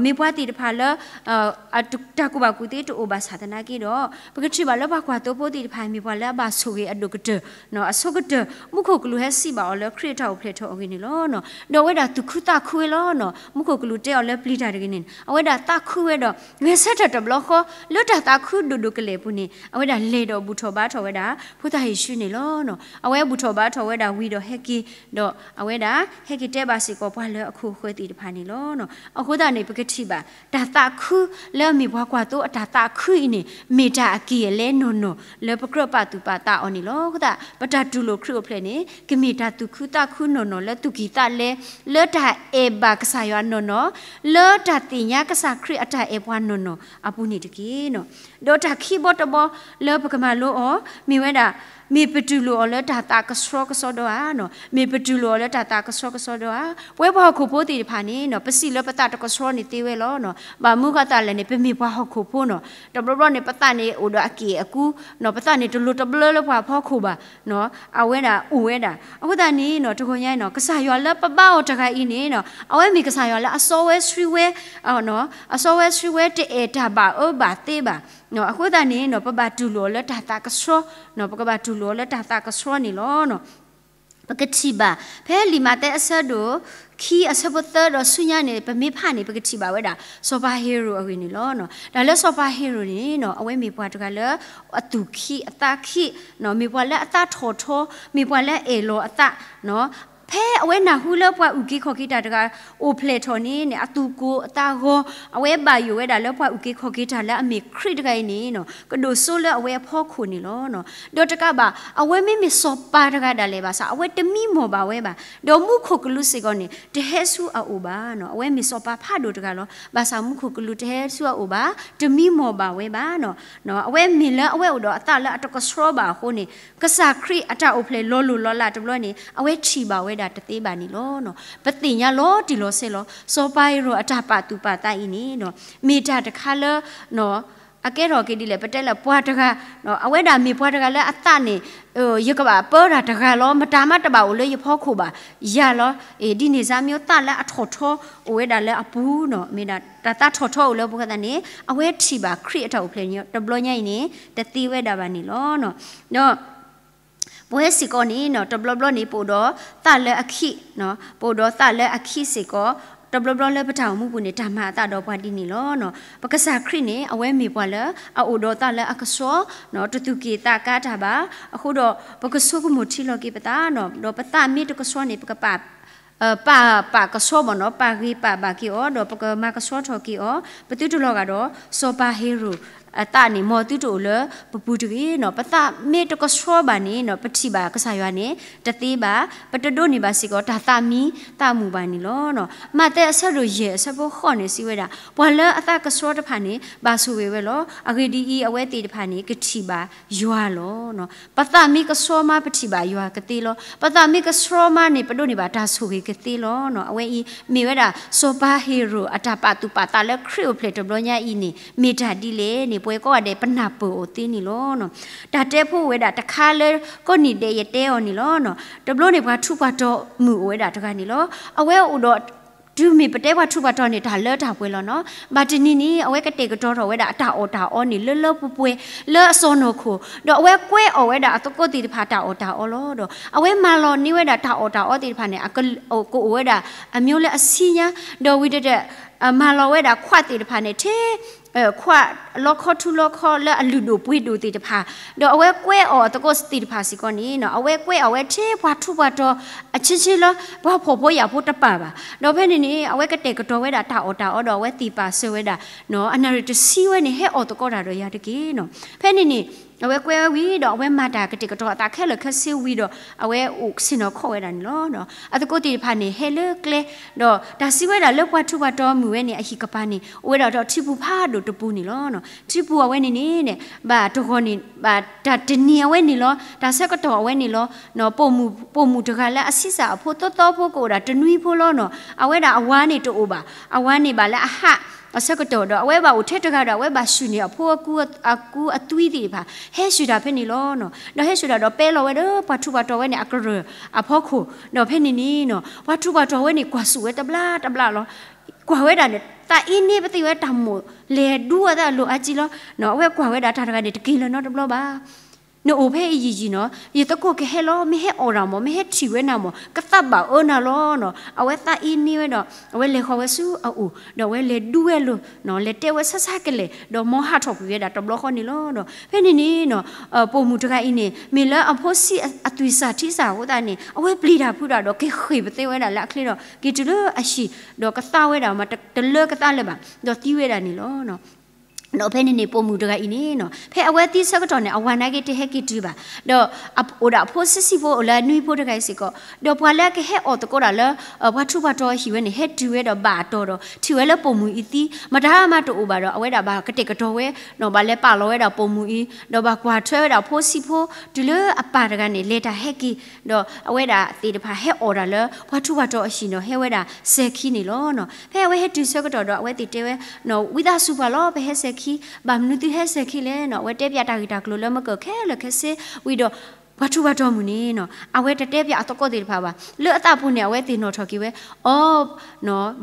မ့ၢ်ပှၤသ့ၣ်တဖၣ်လၢ တၢ်ကူၣ်ဘၣ်ကူၣ်သ့တအိၣ်ဘၣ်ဆၣ်သနာ်က့ဒီး ပကထံၣ်ဘၣ်လၢပှၤကွၢ်သိဖိသ့ၣ်တဖၣ် မ့ၢ်ပှၤလၢအဘၣ်ဆိၣ်ဂ့ၤအဒိၣ်ကတၢၢ်, အဆိကတၢၢ် မူခိၣ်ကလူးဟဲစံးဘၣ်အီၤလၢခရံာ်အတၢ်အိၣ်ဖျဲၣ်ထီၣ်အဂ့ၢ်န့ၣ်လီၤ. ဒီးအဝဲဒၣ်သူၣ်ခုသးခုဝဲလီၤ. မူခိၣ်ကလူးတဲအီၤလၢပျံၤတၢ်တဂ့ၤန့ၣ် အဝဲဒၣ်သးခုဝဲဒီး ဂဲၤဆၢထၢၣ်တဘျီဃီ လၢတၢ်သးခုဒိၣ်ဒိၣ်ကလဲာ်အပူၤန့ၣ် အဝဲဒၣ်လဲၤဒီးဘူၣ်ထီၣ်ဘါထီၣ်ဝဲဒၣ် ဖိသၣ်ယ့ၣ်ၡူးန့ၣ်လီၤ. အဝဲဘူၣ်ထီၣ်ဘါထီၣ်ဝဲဒၣ်ဝံၤဒီးဟဲက့ၤ, ဒီးအဝဲဒၣ်ဟဲက့ၤတဲဘၣ်စ့ၢ်ကီးပှၤလၢအခိၣ်ဃၢၤသ့ၣ်တဖၣ်န့ၣ်လီၤ. အဃိသတးန့ၣ် ပကထံၣ်ဘၣ် တၢ်သးခုလၢအမ့ၢ်ပှၤကွၢ်သိအတၢ်သးခုအံၤန့ၣ် မ့ၢ်တၢ်အက့ၢ်အလဲနီၢ်နီၢ် လၢပကြၢးပာ်သူၣ်ပာ်သးအီၤန့ၣ်လီၤ. အဃိသတး ပတၢ်တူၢ်လိာ်ခရံာ်အိၣ်ဖျဲၣ်န့ၣ် ကမ့ၢ်တၢ်သူၣ်ခုသးခုနီၢ်နီၢ်လၢသူၣ်ကံၢ်သးလဲ, လၢတၢ်အဲၣ်ဘၣ်ကစၢ်ယွၤနီၢ်နီၢ်, လၢတၢ်သ့ၣ်ညါကစၢ်ခရံာ်အတၢ်အဲၣ်ပှၤနီၢ်နီၢ်အပူၤန့ၣ်တက့ၢ်. ဒီးတၢ်ခံဘီတဘီလၢပကမၤလိအီၤ မ့ၢ်ဝဲဒၣ် မ့ၢ်ပတူၢ်လိာ်အီၤလၢတၢ်သးကဆှီကဆှီဒီဧါ, မ့ၢ်ပတူၢ်လိာ်အီၤလၢတၢ်သးကဆှီကဆှီဒီဧါ. ပဝဲပှၤဟီၣ်ခိၣ်ဖိသ့ၣ်တဖၣ်န့ၣ် ပစံးလၢပသးတကဆှီန့ၣ်သ့ဝဲလီၤ. ဘၣ်မနုၤဃိသးလဲၣ်န့ၣ် ပမ့ၢ်ပှၤဟီၣ်ခိၣ်ဖိနီၤ. တဘျီဘျီန့ၣ် ပသးန့ၣ်အိၣ်ဒီးအက့ၢ်အကူ, ပသးန့ၣ်တလိၤတဘျၢလၢပှၤဖီခိၣ်ဘၣ်, အဝဲဒၣ်အိၣ်ဝဲဒၣ်. အဃိသတးန့ၣ် တဂီၤညါအံၤ ကစၢ်ယွၤလၢပဘါအီၤတဂၤအံၤန့ၣ် အဝဲမ့ၢ်ကစၢ်ယွၤလၢအစီဝဲဆှံဝဲ အစီဝဲဆှံဝဲတအဲၣ်တၢ်ဘၣ်အၢဘၣ်သီဘၣ်. အဃိသတးန့ၣ် ပဘၣ်တူၢ်လိာ်အီၤလၢတၢ်သးကဆှီ, ပကဘၣ်တူၢ်လိာ်အီၤလၢတၢ်သးကဆှီန့ၣ်လီၤ. ပကထံၣ်ဘၣ် ဖဲလံာ်မးသဲအဆၢဒိၣ်ခံအဆၢဖိသၢဒီးဆူညါန့ၣ် ပမ့ၢ်ဖးန့ၣ် ပကထံၣ်ဘၣ်ဝဲဒၣ် စီၤပၤဟ့ၤရိာ်အဂ့ၢ်န့ၣ်လီၤ. တၢ်လၢစီၤပၤဟ့ၤရိာ်န့ၣ် အဝဲမ့ၢ်ပှၤတဂၤလၢ အသူၣ်ခံးအသးခံး, မ့ၢ်ပှၤလၢအသးထီၣ်ထီ, မ့ၢ်ပှၤလၢအအဲၣ်လီၤအသး ဖဲအဝဲနၢ်ဟူလၢပှၤအုၣ်က့ၤခီၣ်က့ၤတၢ်တဂၤ အိၣ်ဖျဲၣ်ထီၣ်န့ၣ်န့ၣ် အသူၣ်ကိၢ်အသးဂီၤ, အဝဲဘၣ်ယိၣ်ဝဲဒၣ်လၢပှၤအုၣ်က့ၤခီၣ်က့ၤတၢ်လၢအမ့ၢ်ခရံာ်တဂၤအံၤန့ၣ် ကဒိၣ်စိလၢအဝဲအဖီခိၣ်န့ၣ်လီၤ. ဒီးတကးဘၣ် အဝဲမ့မ့ၢ်စီၤပၤတဂၤဒၣ်လဲာ်ဘၣ်ဆၣ် အဝဲတမံမီၢ်ဘၣ်ဝဲဘၣ်, ဒီးမူခိၣ်ကလူးစ့ၢ်ကီးန့ၣ် တဟဲဆူအအိၣ်ဘၣ်. အဝဲမ့ၢ်စီၤပၤဖးဒိၣ်တဂၤလီၤ. ဘၣ်ဆၣ်မူခိၣ်ကလူးတဟဲဆူအအိၣ်ဘၣ်, တမံမီၢ်ဘၣ်ဝဲဘၣ်. အဝဲမ့ၢ်လၢအဝဲအိၣ်ဒီးအသးလၢအတကဆှီဘၣ်အဃိန့ၣ် ကစၢ်ခရံာ်အတၢ်အိၣ်ဖျဲၣ်လီၤလိၢ်လီၤလးတဘျီန့ၣ် အဝဲထံၣ်ဘၣ်ဝဲဒၣ်တသ့ဘၣ်န့ၣ်လီၤ. ပသ့ၣ်ညါလီၤတံၢ်လီၤဆဲးလီၤ စီၤပၤဟ့ၤရိာ်အတၢ်ပာ်သူၣ်ပာ်သးအံၤန့ၣ် မ့ၢ်တၢ်တခါလၢ အကဲထီၣ်က့ၤဒ်လဲၣ် ပတဲလၢပှၤတဂၤ, အဝဲဒၣ်မ့ၢ်ပှၤတဂၤလၢအသးန့ၣ် ယကဘၣ်ပၢတၢ်တဂၤလီၤ, မတၤမးတဘၣ်အိၣ်လၢယဖီခိၣ်ဘၣ်, ယၤလီၤ. ဒ်န့ၣ်စ့ၢ်မ့ၢ် သးလၢအထီၣ်ထီအိၣ်ဝဲဒၣ်လၢအပူၤန့ၣ်, မ့ၢ်ဒၣ်တၢ်သးထီၣ်ထီအိၣ်လၢအပူၤအဃိသတးန့ၣ် အဝဲထံၣ်ဘၣ်ခရံာ်အတၢ်အိၣ်ဖျဲၣ်န့ၣ် တဘျီညါအံၤန့ၣ် တသ့ဝဲဒၣ်ဘၣ်န့ၣ်လီၤ. ဒီး ပဝဲစ့ၢ်ကီးန့ၣ် တဘျီဘျီန့ၣ် ပအိၣ်ဒီးသးလၢအခံ, ပအိၣ်ဒီးသးလၢအခံစ့ၢ်ကီး, တဘျီဘျီလၢပတၢ်အိၣ်မူပူၤန့ၣ် တၢ်မၤအသးဒီးပှၤဒ်န့ၣ်လီၤ. ပကစၢ်ခရံာ်န့ၣ် အဝဲမ့ၢ်ပှၤလၢအအိၣ်ဒီးသးလၢအကဆှီ, တသူၣ်က့ၣ်သးကါတၢ်ဘၣ်. အဃိဒီး ပကဆိကမိၣ်ထံလီၤက့ၤပသး, ဒီးပသးမ့ၢ်တကဆှီန့ၣ် ပကပာ် ပာ်ပာ်ကဆှီဘၣ်န့ၣ်, ပာ်ဂ့ၤပာ်ဘၣ်က့ၤအီၤ, ဒီးပကမၤကဆှီထီၣ်က့ၤအီၤ, ပသုတလီၤဂာ်ဒီး စီၤပၤဟ့ၤရိာ်အသးန့ၣ် မ်သုတအိၣ်လၢပပူၤတဂ့ၤန့ၣ်. ပသးမ့ၢ်တကဆှီဘၣ်န့ၣ် ပထံၣ်ဘၣ်ကစၢ်ယွၤန့ၣ် တသ့ဘၣ်, ပတဒိးန့ၢ်ဘၣ်စ့ၢ်ကီး တၢ်သးမံသးမုာ်ဘၣ်န့ၣ်လီၤ. မးသဲအဆၢဒိၣ်ယဲၢ်အဆၢဖိဃိးန့ၣ် စံးဝဲဒၣ်, ပှၤလၢအသးကဆှီတဖၣ်န့ၣ် ဘၣ်ဆိၣ်ဂ့ၤဝဲလီၤ. အဂ့ၢ်ဒ်အံၤ, အဝဲသ့ၣ်တဖၣ်န့ၣ် ကထံၣ်ဘၣ်ယွၤလီၤ. ပသးမ့ၢ်ကဆှီမး ပထံၣ်ဘၣ်ယွၤကသ့လီၤ. ပသးမ့ၢ်ကဆှီမးန့ၣ် ပဒိးန့ၢ်ဘၣ်တၢ်ဆိၣ်ဂ့ၤကသ့လီၤ. အဝဲအံၤ မ့ၢ်ဝဲဒၣ် စီၤပၤဟ့ၤရိာ်အတၢ်ပာ်သူၣ်ပာ်သးလၢခရံာ်အိၣ်ဖျဲၣ်တဘျီညါအံၤန့ၣ် မ့ၢ်တၢ်ဒ်လဲၣ်န့ၣ် ပဝဲကိးဂၤဒဲး ပနၢ်ပၢၢ်အီၤသ့န့ၣ်လီၤ. တၢ်တဲဖိဝဲဒၣ်တခါလၢ ကိးနံၤဒဲးယတဲအီၤန့ၣ်လီၤ. တဘျီန့ၣ် ပှၤထူးပှၤတီၤမုၣ်အိၣ်ဝဲဒၣ်တဂၤန့ၣ်လီၤ. အဝဲအိၣ်ဒီး တုၤမ့ၢ်ပတဲပှၤထူးပှၤတီၤန့ၣ် တၢ်လၢတၢ်ပှဲၤလီၤန့ၣ်, ဘၣ်တနံၤန့ၣ် အဝဲကတဲာ်ကတီၤထီၣ်ဝဲဒၣ်အတၢ်အီၣ်တၢ်အီန့ၣ် လၢလၢပှဲၤပှဲၤ လၢအစီၢ်နီၤခိၣ်, ဒီးအဝဲကွဲးအီၣ်ဝဲဒၣ်အသကိးသ့ၣ်တဖၣ်တၢ်အီၣ်တၢ်အီလီၤ. ဒီးအဝဲမၤလီၤန့ၢ်ဝဲဒၣ်တၢ်အီၣ်တၢ်အီသ့ၣ်တဖၣ်န့ၣ် ကအိၣ်ဝဲဒၣ် အမျိုးလၢအဆံညါ, ဒီးဝံၤဒီး မၤလီၤဝဲဒၣ်ခွးသ့ၣ်တဖၣ်န့ၣ် ထဲ ခွးလီခီထူလီခီလၢအလုၢ်ဒိၣ်ပှ့ၤဒိၣ်သ့ၣ်တဖၣ်, ဒီးအဝဲကွဲးအီၣ်အသကိးသ့ၣ်တဖၣ်စ့ၢ်ကီးန့ၣ် အဝဲကွဲးအီၣ်ဝဲထဲပှၤထူးပှၤတီၤအဆ့ဆ့လီၤ, ပှၤဖှီၣ်ဖိယာ်ဖိတပာ်ဘၣ်. ဒီးဖဲန့ၣ်န့ၣ် အဝဲကတဲာ်ကတီၤဝဲဒၣ်တၢ်အီၣ်တၢ်အီဒီး အဝဲသ့ၣ်ပာ်စၢၤဝဲဒၣ် အနၣ်ရံၣ်တဆံဝဲန့ၣ် ဟဲအီၣ်သကိးတၢ်ဒီးယၤတက့ၢ်န့ၣ်. ဖဲန့ၣ်န့ၣ် အဝဲကွဲးဝဲဝံၤဒီး အဝဲမၤတၢ်ကတဲာ်ကတီၤအသးခဲလၢာ်ခဲဆ့ဝံၤဒီး အဝဲအိၣ်ဆ့ၣ်နီၤခီၣ်ဝဲဒၣ်န့ၣ်လီၤ. အသကိးသ့ၣ်တဖၣ်န့ၣ် ဟဲလၢကျဲ, ဒီးတၢ်စံးဝဲဒၣ်လၢပှၤထူးပှၤတီၤမုၣ်ဝဲန့ၣ် အဟံၣ်ကပၤန့ၣ် အိၣ်ဝဲဒၣ်ဒီးထံပူၤဖးဒိၣ်တပူၤန့ၣ်လီၤ. ထံပူၤအဝဲန့ၣ်န့ၣ် ဘၣ်တဂီၤန့ၣ် ဘၣ်တၢ်တနံၤအဝဲန့ၣ်လီၤ, တၢ်ဆၢကတီၢ်အဝဲန့ၣ်လီၤ. ပိာ်မုၣ်တဂၤလၢအဆံးစၢ်အဖိသီသီဖိကအိၣ်ဒၣ်တနွံဖိလီၤန့ၣ်, အဝဲဒၣ်အဝၤန့ၣ်တအိၣ်ဘၣ်, အဝၤန့ၣ်ဘၣ်လၢအဟးအဆၢကတီၢ်ဒီး အဝဲဘၣ်အိၣ်ထဲတဂၤဒီး အဝဲဘၣ်ဆှုၣ်န့ၢ်အဖိအကူအကူအသွံသ့ၣ်တဖၣ် ဟဲဆှုၣ်တၢ်ဖဲန့ၣ်လီၤ. ဒီးဟဲဆှုၣ်တၢ်ဒီးပဲလီၤဝဲဒီး ပှၤထူးပှၤတီၤဝဲန့ၣ် အကရၢၢ်အဖီခိၣ်, ဒီးဖဲန့ၣ်န့ၣ် ပှၤထူးပှၤတီၤဝဲန့ၣ်ကွၢ်ဆူၣ်ဝဲတဘျါတဘျါလီၤ. ကွၢ်ဝဲဒၣ်န့ၣ် သးအ့န့ပသ့ၣ်ဝဲတၢ်မိၣ်လဲၤဒူဝဲသးအလိၤအါကံလီၤ. အဝဲကွၢ်ဝဲဒၣ်တၢ်တဂၤန့ၣ် တက့ၤလၢၤနီတဘျီဘၣ်. နအိၣ်ဖဲအံၤယံာ်ယံာ်န့ၣ်, ယသကိးကဟဲလီၤ, မ့ၢ်ဟဲအီၣ်တၢ်မၢ်, မ့ၢ်ဟဲထံၣ်ဝဲနၤမၢ်, ကသးဘၣ်အၢနၤလီၤန့ၣ်. အဝဲသးအ့န့ဝဲဒီး အဝဲလဲၤဃီၤဝဲဆူအအိၣ်, ဒီးအဝဲလဲၤဒူဝဲလိၤ, လဲၤတဲဝဲဆါဆါကလဲာ်, ဒီးမ်ဟးထီၣ်ကွံာ်ဝဲဒၣ်တဘျီဃီန့ၣ်လီၤ. ဒီးဖဲန့ၣ်န့ၣ် ပိာ်မုၣ်တဂၤအံၤန့ၣ် မ့ၢ်လၢအဖိဆံးအသွံၣ်စၢ်ထံစၢ်အဃိသတးန့ၣ် အဝဲပျံၤတၢ်ဖုးတၢ်ဒီး က့ၤဃ့ၢ်ပသ့ဝဲဒၣ်လၢအချ့ဒီး က့ၤတုၤလၢအဟံၣ်, ဒီးကသါဝဲဒၣ်မး တလၢကသါလၢၤဘၣ်, ဒီးသံဝဲဒၣ်န့ၣ်လီၤ. ဒီးဖဲန့ၣ်န့ၣ် ပိာ်မုၣ်တဂၤအံၤန့ၣ် ဖဲအဝဲသံဆၢကတီၢ်န့ၣ် အဝၤနာ်က့တဟဲက့ၤတုၤဘၣ်, ဒီးအိၣ်ဒၣ်အဖိဆံးဆံးဖိအိၣ်လၢအနွံဖိတဂၤအံၤစ့ၢ်ကီး, ဒီးပှၤလၢအကဟဲအီၣ်သကိးတၢ်လၢ ပှၤထူးပှၤတီၤအဟံၣ်ဝဲန့ၣ် ဟဲတုၤဝဲဒီးဘၣ်အတီၤဒီး ထံၣ်ဝဲလၢပိာ်မုၣ်အံၤသံ မတၤမးတအိၣ်ဘၣ်ဒီး အဝဲဒၣ်ဘၣ်ကတဲာ်ကတီၤဝဲ, ဒီးဘၣ်လဲၤပာ်လီၤဝဲဒၣ်ပိာ်မုၣ်အံၤ, ဒီးဘၣ်ကွၢ်ထွဲဝဲဒၣ်ဖိဆံးဖိ တုၤလၢအပၢ်တဂၤန့ၣ် လဲၤတၢ်ဟဲက့ၤ, ဒီးအဝဲဒၣ်သ့ၣ်တဖၣ်ဟဲအီၣ်တၢ်လၢ ပှၤထူးပှၤတီၤအဟံၣ်န့ၣ် ဟဲဝဲဒၣ်စဲၤခံန့ၣ်လီၤ. ဖဲအဝဲဟဲတုၤဆၢကတီၢ်ဒီး အဝဲသ့ၣ်တဲဝဲ, ဝံသးစူၤပှၤလီၤ ပဟဲစဲၤခံ, ဘၣ်မနုၤသုဟဲစဲၤခံလဲၣ်န့ၣ်. အဝဲတဲပျးတၢ်ဂ့ၢ်တၢ်ကျိၤလၢမ့ၢ်ကၢၢ်ခဲလၢာ်ခဲဆ့ဝံၤဒီး ပှၤထူးပှၤတီၤမုၣ်န့ၣ် အဝဲတတဲပျးအသကိးသ့ၣ်တဖၣ်ဘၣ်. လၢအသးပူၤန့ၣ် အဝဲသ့ၣ်နီၣ်ထီၣ်က့ၤဝဲ, အီ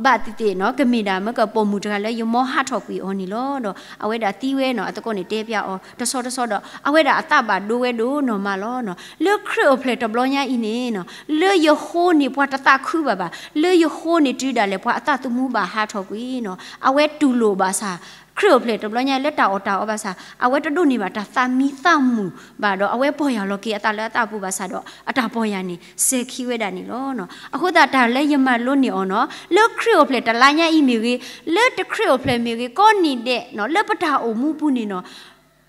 ဘၣ်သ့ၣ်သ့ၣ်န့ၣ် ကမ့ၢ်ဒၣ်မ့ၢ်ကၢၢ်ပိာ်မုၣ်တဂၤလၢယမီဟးထီၣ်ကွံာ်အီၤန့ၣ်လီၤ. ဒီးအဝဲဒၣ်သံဝဲန့ၣ် အသကိးန့ၣ်တဲပျးအီၤ တဆီတဆီဒီး အဝဲဒၣ်အသးဘၣ်ဒိဝဲဒိၣ်နီၢ်မးလီၤ. လၢခရံာ်အိၣ်ဖျဲၣ်တဘျီညါအံၤန့ၣ် လၢယဃိန့ၣ် ပှၤတသးခုဘၣ်ဘၣ်, လၢယဃိန့ၣ်တုၤဒၣ်လဲာ် ပှၤအသးသမူဘၣ်ဟးထီၣ်ကွံာ်န့ၣ်. အဝဲတူၢ်လိာ်ဘၣ်ဆၣ် ခရံာ်အိၣ်ဖျဲၣ်တဘျီညါလၢတၢ်အီၣ်တၢ်အီဘၣ်ဆၣ် အဝဲတဒိးန့ၢ်ဘၣ်တၢ်သးမံသးမုာ်ဘၣ်ဒီး အဝဲပီၢ်ယၢ်လီၤက့ၤအသးလၢအသးပူၤဘၣ်ဆၣ်ဒီး အတၢ်ပီၢ်ယၢ်န့ၣ် စဲၤခံဝဲဒၣ်န့ၣ်လီၤ. အဃိသတးတၢ်လၢယမၤလိန့ၢ်အီၤန့ၣ် လၢခရံာ်အိၣ်ဖျဲၣ်တလါညါအံၤမ့ၢ်ဂ့ၤ, လၢတခရံာ်အိၣ်ဖျဲၣ်မ့ၢ်ဂ့ၤ, ကိးနံၤဒဲးန့ၣ် လၢပတၢ်အိၣ်မူပူၤန့ၣ်န့ၣ်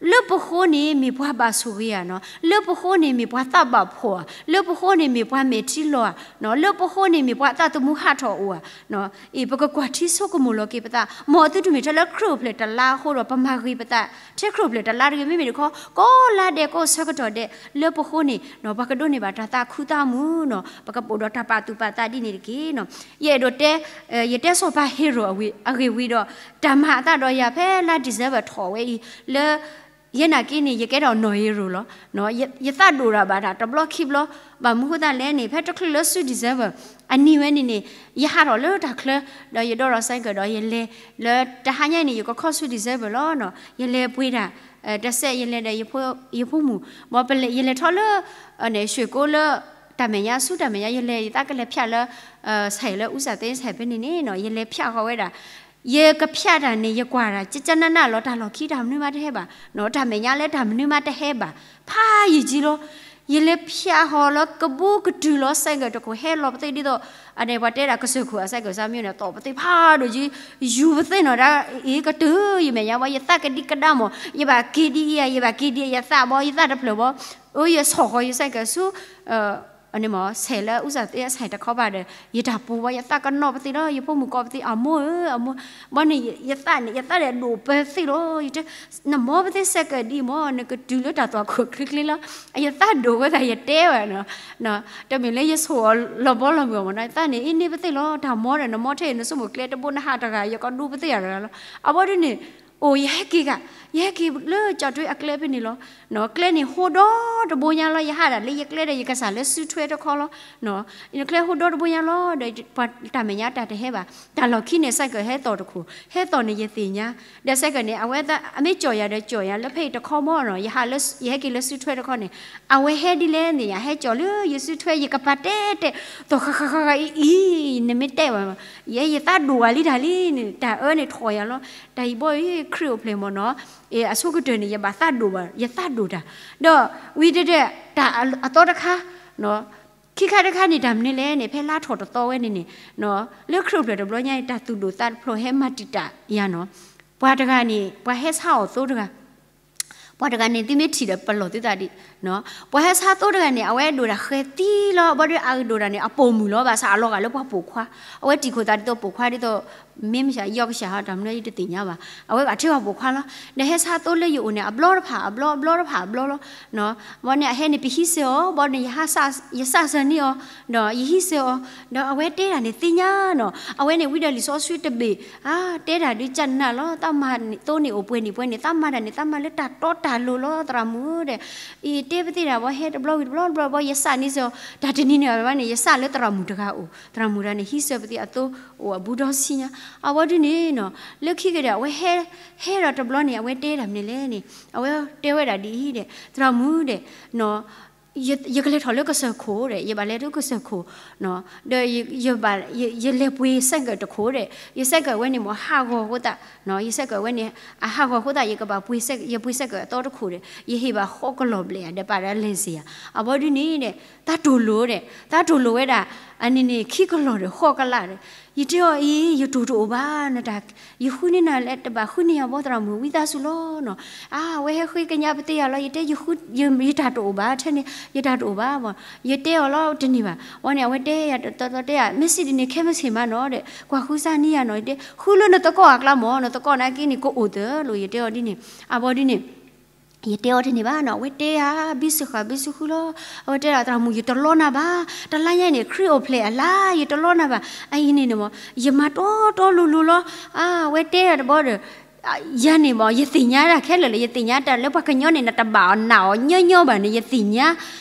လၢပဃိန့ၣ်မ့ၢ်ပှၤဘၣ်ဆိၣ်ဂ့ၤဧါနီၤ, လၢပဃိန့ၣ်မ့ၢ်ပှၤသးဘၣ်ဖှီၣ်ဧါ, လၢပဃိန့ၣ်မ့ၢ်ပှၤမဲာ်ထံလီၤဧါနီၤ, လၢပဃိန့ၣ်မ့ၢ်ပှၤသးသမူဟးထီၣ်အိၣ်ဧါနီၤ. အ့ၣ် ပကကွၢ်ထံဆိကမိၣ်လီၤက့ၤပသး, မ်အသုတမ့ၢ်ထဲလၢခရံာ်အိၣ်ဖျဲၣ်တလါအဃိဒီး ပမၤဂ့ၤပသး ထဲခရံာ်အိၣ်ဖျဲၣ်တလါတဂ့ၤ, မ့မ့ၢ်တခီ ကိးလါဒဲးကိးဆၢကတီၢ်ဒဲး လၢပဃိန့ၣ်နီၤ ပှၤကဒိးန့ၢ်ဘၣ်တၢ်သးခုသးမုာ်နီၤ, ပကပိာ်ဒီးတၢ်ပာ်သူၣ်ပာ်သးဒ်န့ၣ်တက့ၢ်နီၤ. ယအဲၣ်ဒိးတဲ ယတဲစီၤပၤဟ့ရိၣ်အဂ့ၢ်ဝံၤဒီး တၢ်မၤအသးဒီးယၤဖဲလါ December ထီၣ်ဝဲအံၤ လၢ ယဲနာ်က့န့ၣ် ယကဲထီၣ်နီၢ်ဟ့ရိၣ်လီၤ. ယသးဒိၣ်တၢ်ဘၣ်တၢ်တဘျီခံဘျီ, ဘၣ်မနုၤဃိသတးလဲၣ်န့ၣ် ဖဲတချုးလၢဆူ December အနံၤဝဲန့ၣ်န့ၣ် ယဟးထီၣ်လၢတၢ်ချၢ ဒီးယဒိးထီၣ် cycle ဒီးယလဲၤ လၢတဟါညါန့ၣ် ယကခီဆူ December လီၤနီၤ. ယလဲၤပှ့ၤတၢ် တစဲး ယလဲၤဒီး ယဖိမုၣ် ဘၣ်ပလဲၤ ယလဲၤထီၣ်လၢ ရွှေကုန်းလၢ တၢ်မဲာ်ညါ ဆူတၢ်မဲာ်ညါ ယလဲၤ ယသးကလဲၤဖၠးလၢ ဆိုင်လၢ ဦးဇာသိန်းဆိုင် ဖဲန့ၣ်န့ၣ်နီၤ ယလဲၤဖၠးဃီၤဝဲဒၣ် ယကဖၠးတၢ်န့ၣ် ယကွၢ်တၢ် ကကနၣ်နၣ်လီၤ တၢ်လီၢ်ခံတၢ်မနုၤမးတဟဲဘၣ်နီၤ, တၢ်မဲာ်ညါလၢတၢ်မနုၤမးတဟဲဘၣ်, ဖးယံာ်ကံလီၤ. ယလဲၤဖၠးဃီၤလၢကဘူကတုၤလီၤ ဆိုင်ကယ်တခိၣ်ဟဲလီၤပသ့ၣ်ဒ်သိး အန့ၣ် ပှၤတဲဒၣ်ကစၢၢ်ခိၣ်အ ဆိုင်ကယ် စၢ်မၠိန့ၣ် တီၢ်ပသ့ၣ်ဖးဒိၣ်ကံ, ယူၤပသ့ၣ်နီၤဒၣ် အ့ၣ် ကတုၤယမဲာ်ညါဘၣ် ယသးကဒံကဒါမး ယဘၣ်က့ၤဒ်အံၤဧါ ယဘၣ်က့ၤဒ်အံၤ ယသးဘၣ် ယသးတဖျၢၣ်ဘၣ် အၢ ယဆီၣ်ဃီၤယ ဆိုင်ကယ် ဆူ အန့ၣ်မး ဆိုင်လၢ ဦးဇာသိန်းဆိုင် တခီဘၣ်ဒီး ယတၢ်ပူၤဘၣ် ယသးကနီၣ်ပသ့ၣ်လီၤ ယဖိမုၣ်ကိးပသ့ၣ် အမိၢ်ဧၢ အမိၢ်, ဘၣ်န့ၣ် ယသးန့ၣ် ယသးဒဲးဒိၣ်ပသ့ၣ်လီၤ ယတဲ နမီပသ့ၣ် ဆိုင်ကယ် ဒ်မး နကတုၤလၢတၢ်သွၣ်ခိၣ်ချ့ချ့လီၤ. ယသးဒိၣ်ဝဲသးယတဲဝဲနီၤ, တမ့ၢ်လၢယဆိၣ်အီၤလီၤဘီလီၤမုၢ်အမးနီၤ ယသးန့ၣ် အ့ၣ် န့ၢ်ပသ့ၣ်လီၤ တၢ်မီဒီး နမီထဲအံၤ နဆိကမိၣ်ကျဲတဘိ နဟးတဂၤ ယကဒူပသ့ၣ်ယၤတဂၤလီၤ. အဝဲဒ်န့ၣ် အိၣ် ယဟဲက့ၤဂၤ, ယဟဲက့ၤလၢကၠီၣ်တွ့အကျဲဖဲန့ၣ်လီၤ. ကျဲန့ၣ်ဟိဒီတဘိညါလီၤ ယဟးဒၣ်လၢယကျဲဒီး ယကစၢ်လၢစုထွဲတခီလီၤ. ကျဲဟိဒီတဘိညါလီၤ ဒီးပှၤတၢ်မဲာ်ညါတၢ်တဟဲဘၣ်, တၢ်လီၢ်ခံန့ၣ် ဆိုင်ကယ် ဟဲသိးတခိၣ်, ဟဲသိးန့ၣ်ယသ့ၣ်ညါ, ဒီး ဆိုင်ကယ် န့ၣ် အဝဲသ့ၣ် အမ့ၢ်ကၠီၣ်ယၤဒီးကၠီၣ်ယၤလၢဖဲအံၤတခီမီနီၤ ယဟးလၢ ယဟဲက့ၤလၢစုထွဲတခီန့ၣ် အဝဲဟဲဒ်လဲၣ်န့ၣ် ယဟဲကၠီၣ်လၢယစုထွဲ ယကပၤတဲတဲ သိးဃးဃးဃးဃးအံၤအံၤ နမ့ၢ်တဲဘၣ် ယဲ ယသးဒိၣ်ဝဲလံတၢ်လံန့ၣ် တၢ်အၢန့ၣ်ထီၣ်ယၤလီၤ. တၢ်အံၤဘီအံၤ ခရံာ်အိၣ်ဖျဲၣ်မ့ၢ်နီၤ, အဆိကတၢၢ်န့ၣ် ယဘၣ်သးဒိၣ်ဘၣ် ယသးဒိၣ်တၢ်, ဒီးဝံၤတဒဲး တၢ်အသီတခါ ခံခါတခါန့ၣ် တၢ်မနုၤလဲၣ်န့ၣ် ဖဲလါထီၣ်တသီဝဲန့ၣ်န့ၣ် လၢခရံာ်အိၣ်ဖျဲၣ်တဘျီညါန့ၣ် တၢ်သူၣ်ဒိၣ်သးဖျိးဟဲမၤတံာ်တာ်ယၤနီၤ, ပှၤတဂၤန့ၣ် ပှၤဟဲဆါအီၤသိတဂၤ ပှၤတဂၤန့ၣ် သုမ့ၢ်ထံၣ်ဒီးပလီၢ်သုသးဒံး, ပှၤဟဲဆါသိတဂၤန့ၣ် အဝဲဒိၣ်တၢ်ဃဲၤသံလီၤ, ဘီဒုးအဂ့ၢ်ဒိၣ်တၢ်န့ၣ် အပိာ်မုၣ်လီၤ, ဘၣ်ဆၣ်အလီၤဂာ်လၢပှၤပိာ်ခွါ, အဝဲတံၢ်ခိၣ်သးဒ်သိးပိာ်ခွါဒ်သိး မ့ၢ်မဆါ ယီကဆါဟီ တၢ်မနုၤယတသ့ၣ်ညါဘၣ်, အဝဲဘၣ်ထဲပှၤပိာ်ခွါလီၤ, ဒီးဟဲဆါသိလၢယအိၣ်န့ၣ် အဘျီတဖၣ် အဘျီ အဘျီတဖၣ် အဘျီလီၤ, ဘီန့ၣ် အဟဲန့ၣ် ပဟံးစၢၤအီၤ, ဘီန့ၣ် ယစၢ်စၢၤန့ၢ်အီၤ, ဒီးယဟံးစၢၤအီၤ, ဒီးအဝဲတဲတၢ်န့ၣ်သ့ၣ်ညါနီၤ, အဝဲန့ၣ်ဝံဒီးလံာ်စီဆှံတဘ့ၣ် အါ တဲတၢ်ဒုးကနၣ်လီၤ, သးမၤသိန့ၣ်အိၣ်ပှဲၤန့ၣ်ပှဲၤန့ၣ် သးမၤတၢ်န့ၣ် သးမၤလၢတၢ်တီတၢ်လိၤလီၤ သရၣ်မုၣ်ဒီး, အံၤတဲပသ့ၣ်တၢ်ဘီ ဟဲတဘျီဝံၤတဘျီတဘျီဘီ ယစၢ်န့ၢ်စၢၤအီၤ, တၢ်တနံၤန့ၣ်ဘၣ်န့ၣ် ယစၢ်လၢသရၣ်မုၣ်တဂၤအိၣ်, သရၣ်မုၣ်တဂၤန့ၣ် ဟံးစၢၤပသ့ၣ်အသိအိၣ်အဘူးဒီဆံညါ, အဝဲဒ်န့ၣ်နီၤ, လၢခံကဒီး အဝဲဟဲ ဟဲဒီးတဘျီန့ၣ် အဝဲတဲတၢ်မနုၤလဲၣ်န့ၣ် အဝဲတဲဝဲဒၣ်ဒ်အံၤဒီး သရၣ်မုၣ်ဒီး ယကလဲၤထီၣ်လၢကစၢၢ်ခိၣ်ဒီး ယဘၣ်လဲၤလၢကစၢၢ်ခိၣ်, ဒီးယဘၣ် ယလဲၤပှ့ၤ ဆိုင်ကယ် တခိၣ်ဒီး ယ ဆိုင်ကယ် ဝဲန့ၣ်မ့ၢ်ဟးဂီၤအဃိသတး, ယ ဆိုင်ကယ် ဝဲန့ၣ် အဟးဂီၤအဃိသတး ယကဘၣ်ပှ့ၤ ဆိုင်ကယ် ယပှ့ၤ ဆိုင်ကယ် အသီတခိၣ်ဒီး ယဟ့ၣ်ဘၣ်ဃိးကလီၢ်ဘျဲၣ်ဧါ ဒီးပာ်ဒီးလဲၤစ့ၢ်ဧါ, အဝဲဒ်န့ၣ်ဒီး သးတိၢ်လိာ်ဒီး သးတိၢ်လိာ်ဝဲဒၣ် အန့ၣ်န့ၣ် ခံကလီၢ်ဒီးဃိးကလးဒီး ယတဲအီၤအံၤ ယတိၢ်တအိၣ်ဘၣ် နတၢ် ယဃုန့ၢ်နၤလၢတဘၣ်ဃုန့ၢ်ယၤဘီ သရၣ်မုၣ် ဝံသးစူၤလီၤနီၤ, အါ အဝဲဟဲဃ့ကညးပသ့ၣ်ယၤလီၤ ယတဲ ယတၢ်တအိၣ်ဘၣ် ထဲန့ၣ် ယတၢ်တအိၣ်ဘၣ်မး, ယတဲအီၤလီၤတန့ၢ်ဘၣ်, ဝဲန့ၣ် အဝဲတဲယၤတတီတီတဲယၤ မ့ၢ်စံးဒ်န့ၣ် ခဲမုၢ်ဆ့ၣ်မးနီၤဒီး ကွၢ်ဃုစၢ်န့ၢ်ယၤနီၤ ယတဲ ဃုလၢနသကိးအကျါမး နသကိးနာ်က့န့ၣ် ကအိၣ်သၢလိာ် ယတဲအီၤဒ်န့ၣ်, အဘီဒ်န့ၣ် ယတဲအီၤတန့ၢ်ဘၣ်နီၤ အဝဲတဲယၤ ဘံစၢဃာ်ဘံစၢဃုလီၤ, အဝဲတဲဒၣ် သရၣ်မုၣ် ယတလီနၤဘၣ်, တလါညါန့ၣ် ခရံာ်အိၣ်ဖျဲၣ်အလါ ယတလီနၤဘၣ်, အအံၤန့ၣ်န့ၣ်မး ယမၤတီတီလိၤလိၤလီၤ, အါ အဝဲတဲယၤတဘီဒီး ယၤန့ၣ်မး ယသ့ၣ်ညါတၢ်ခဲလၢာ်လၢ ယသ့ၣ်ညါတၢ်လၢပှၤကညီန့ၣ် နတဘၣ်အီၤနာ်အီၤညီညီဘၣ်န့ၣ် ယသ့ၣ်ညါ,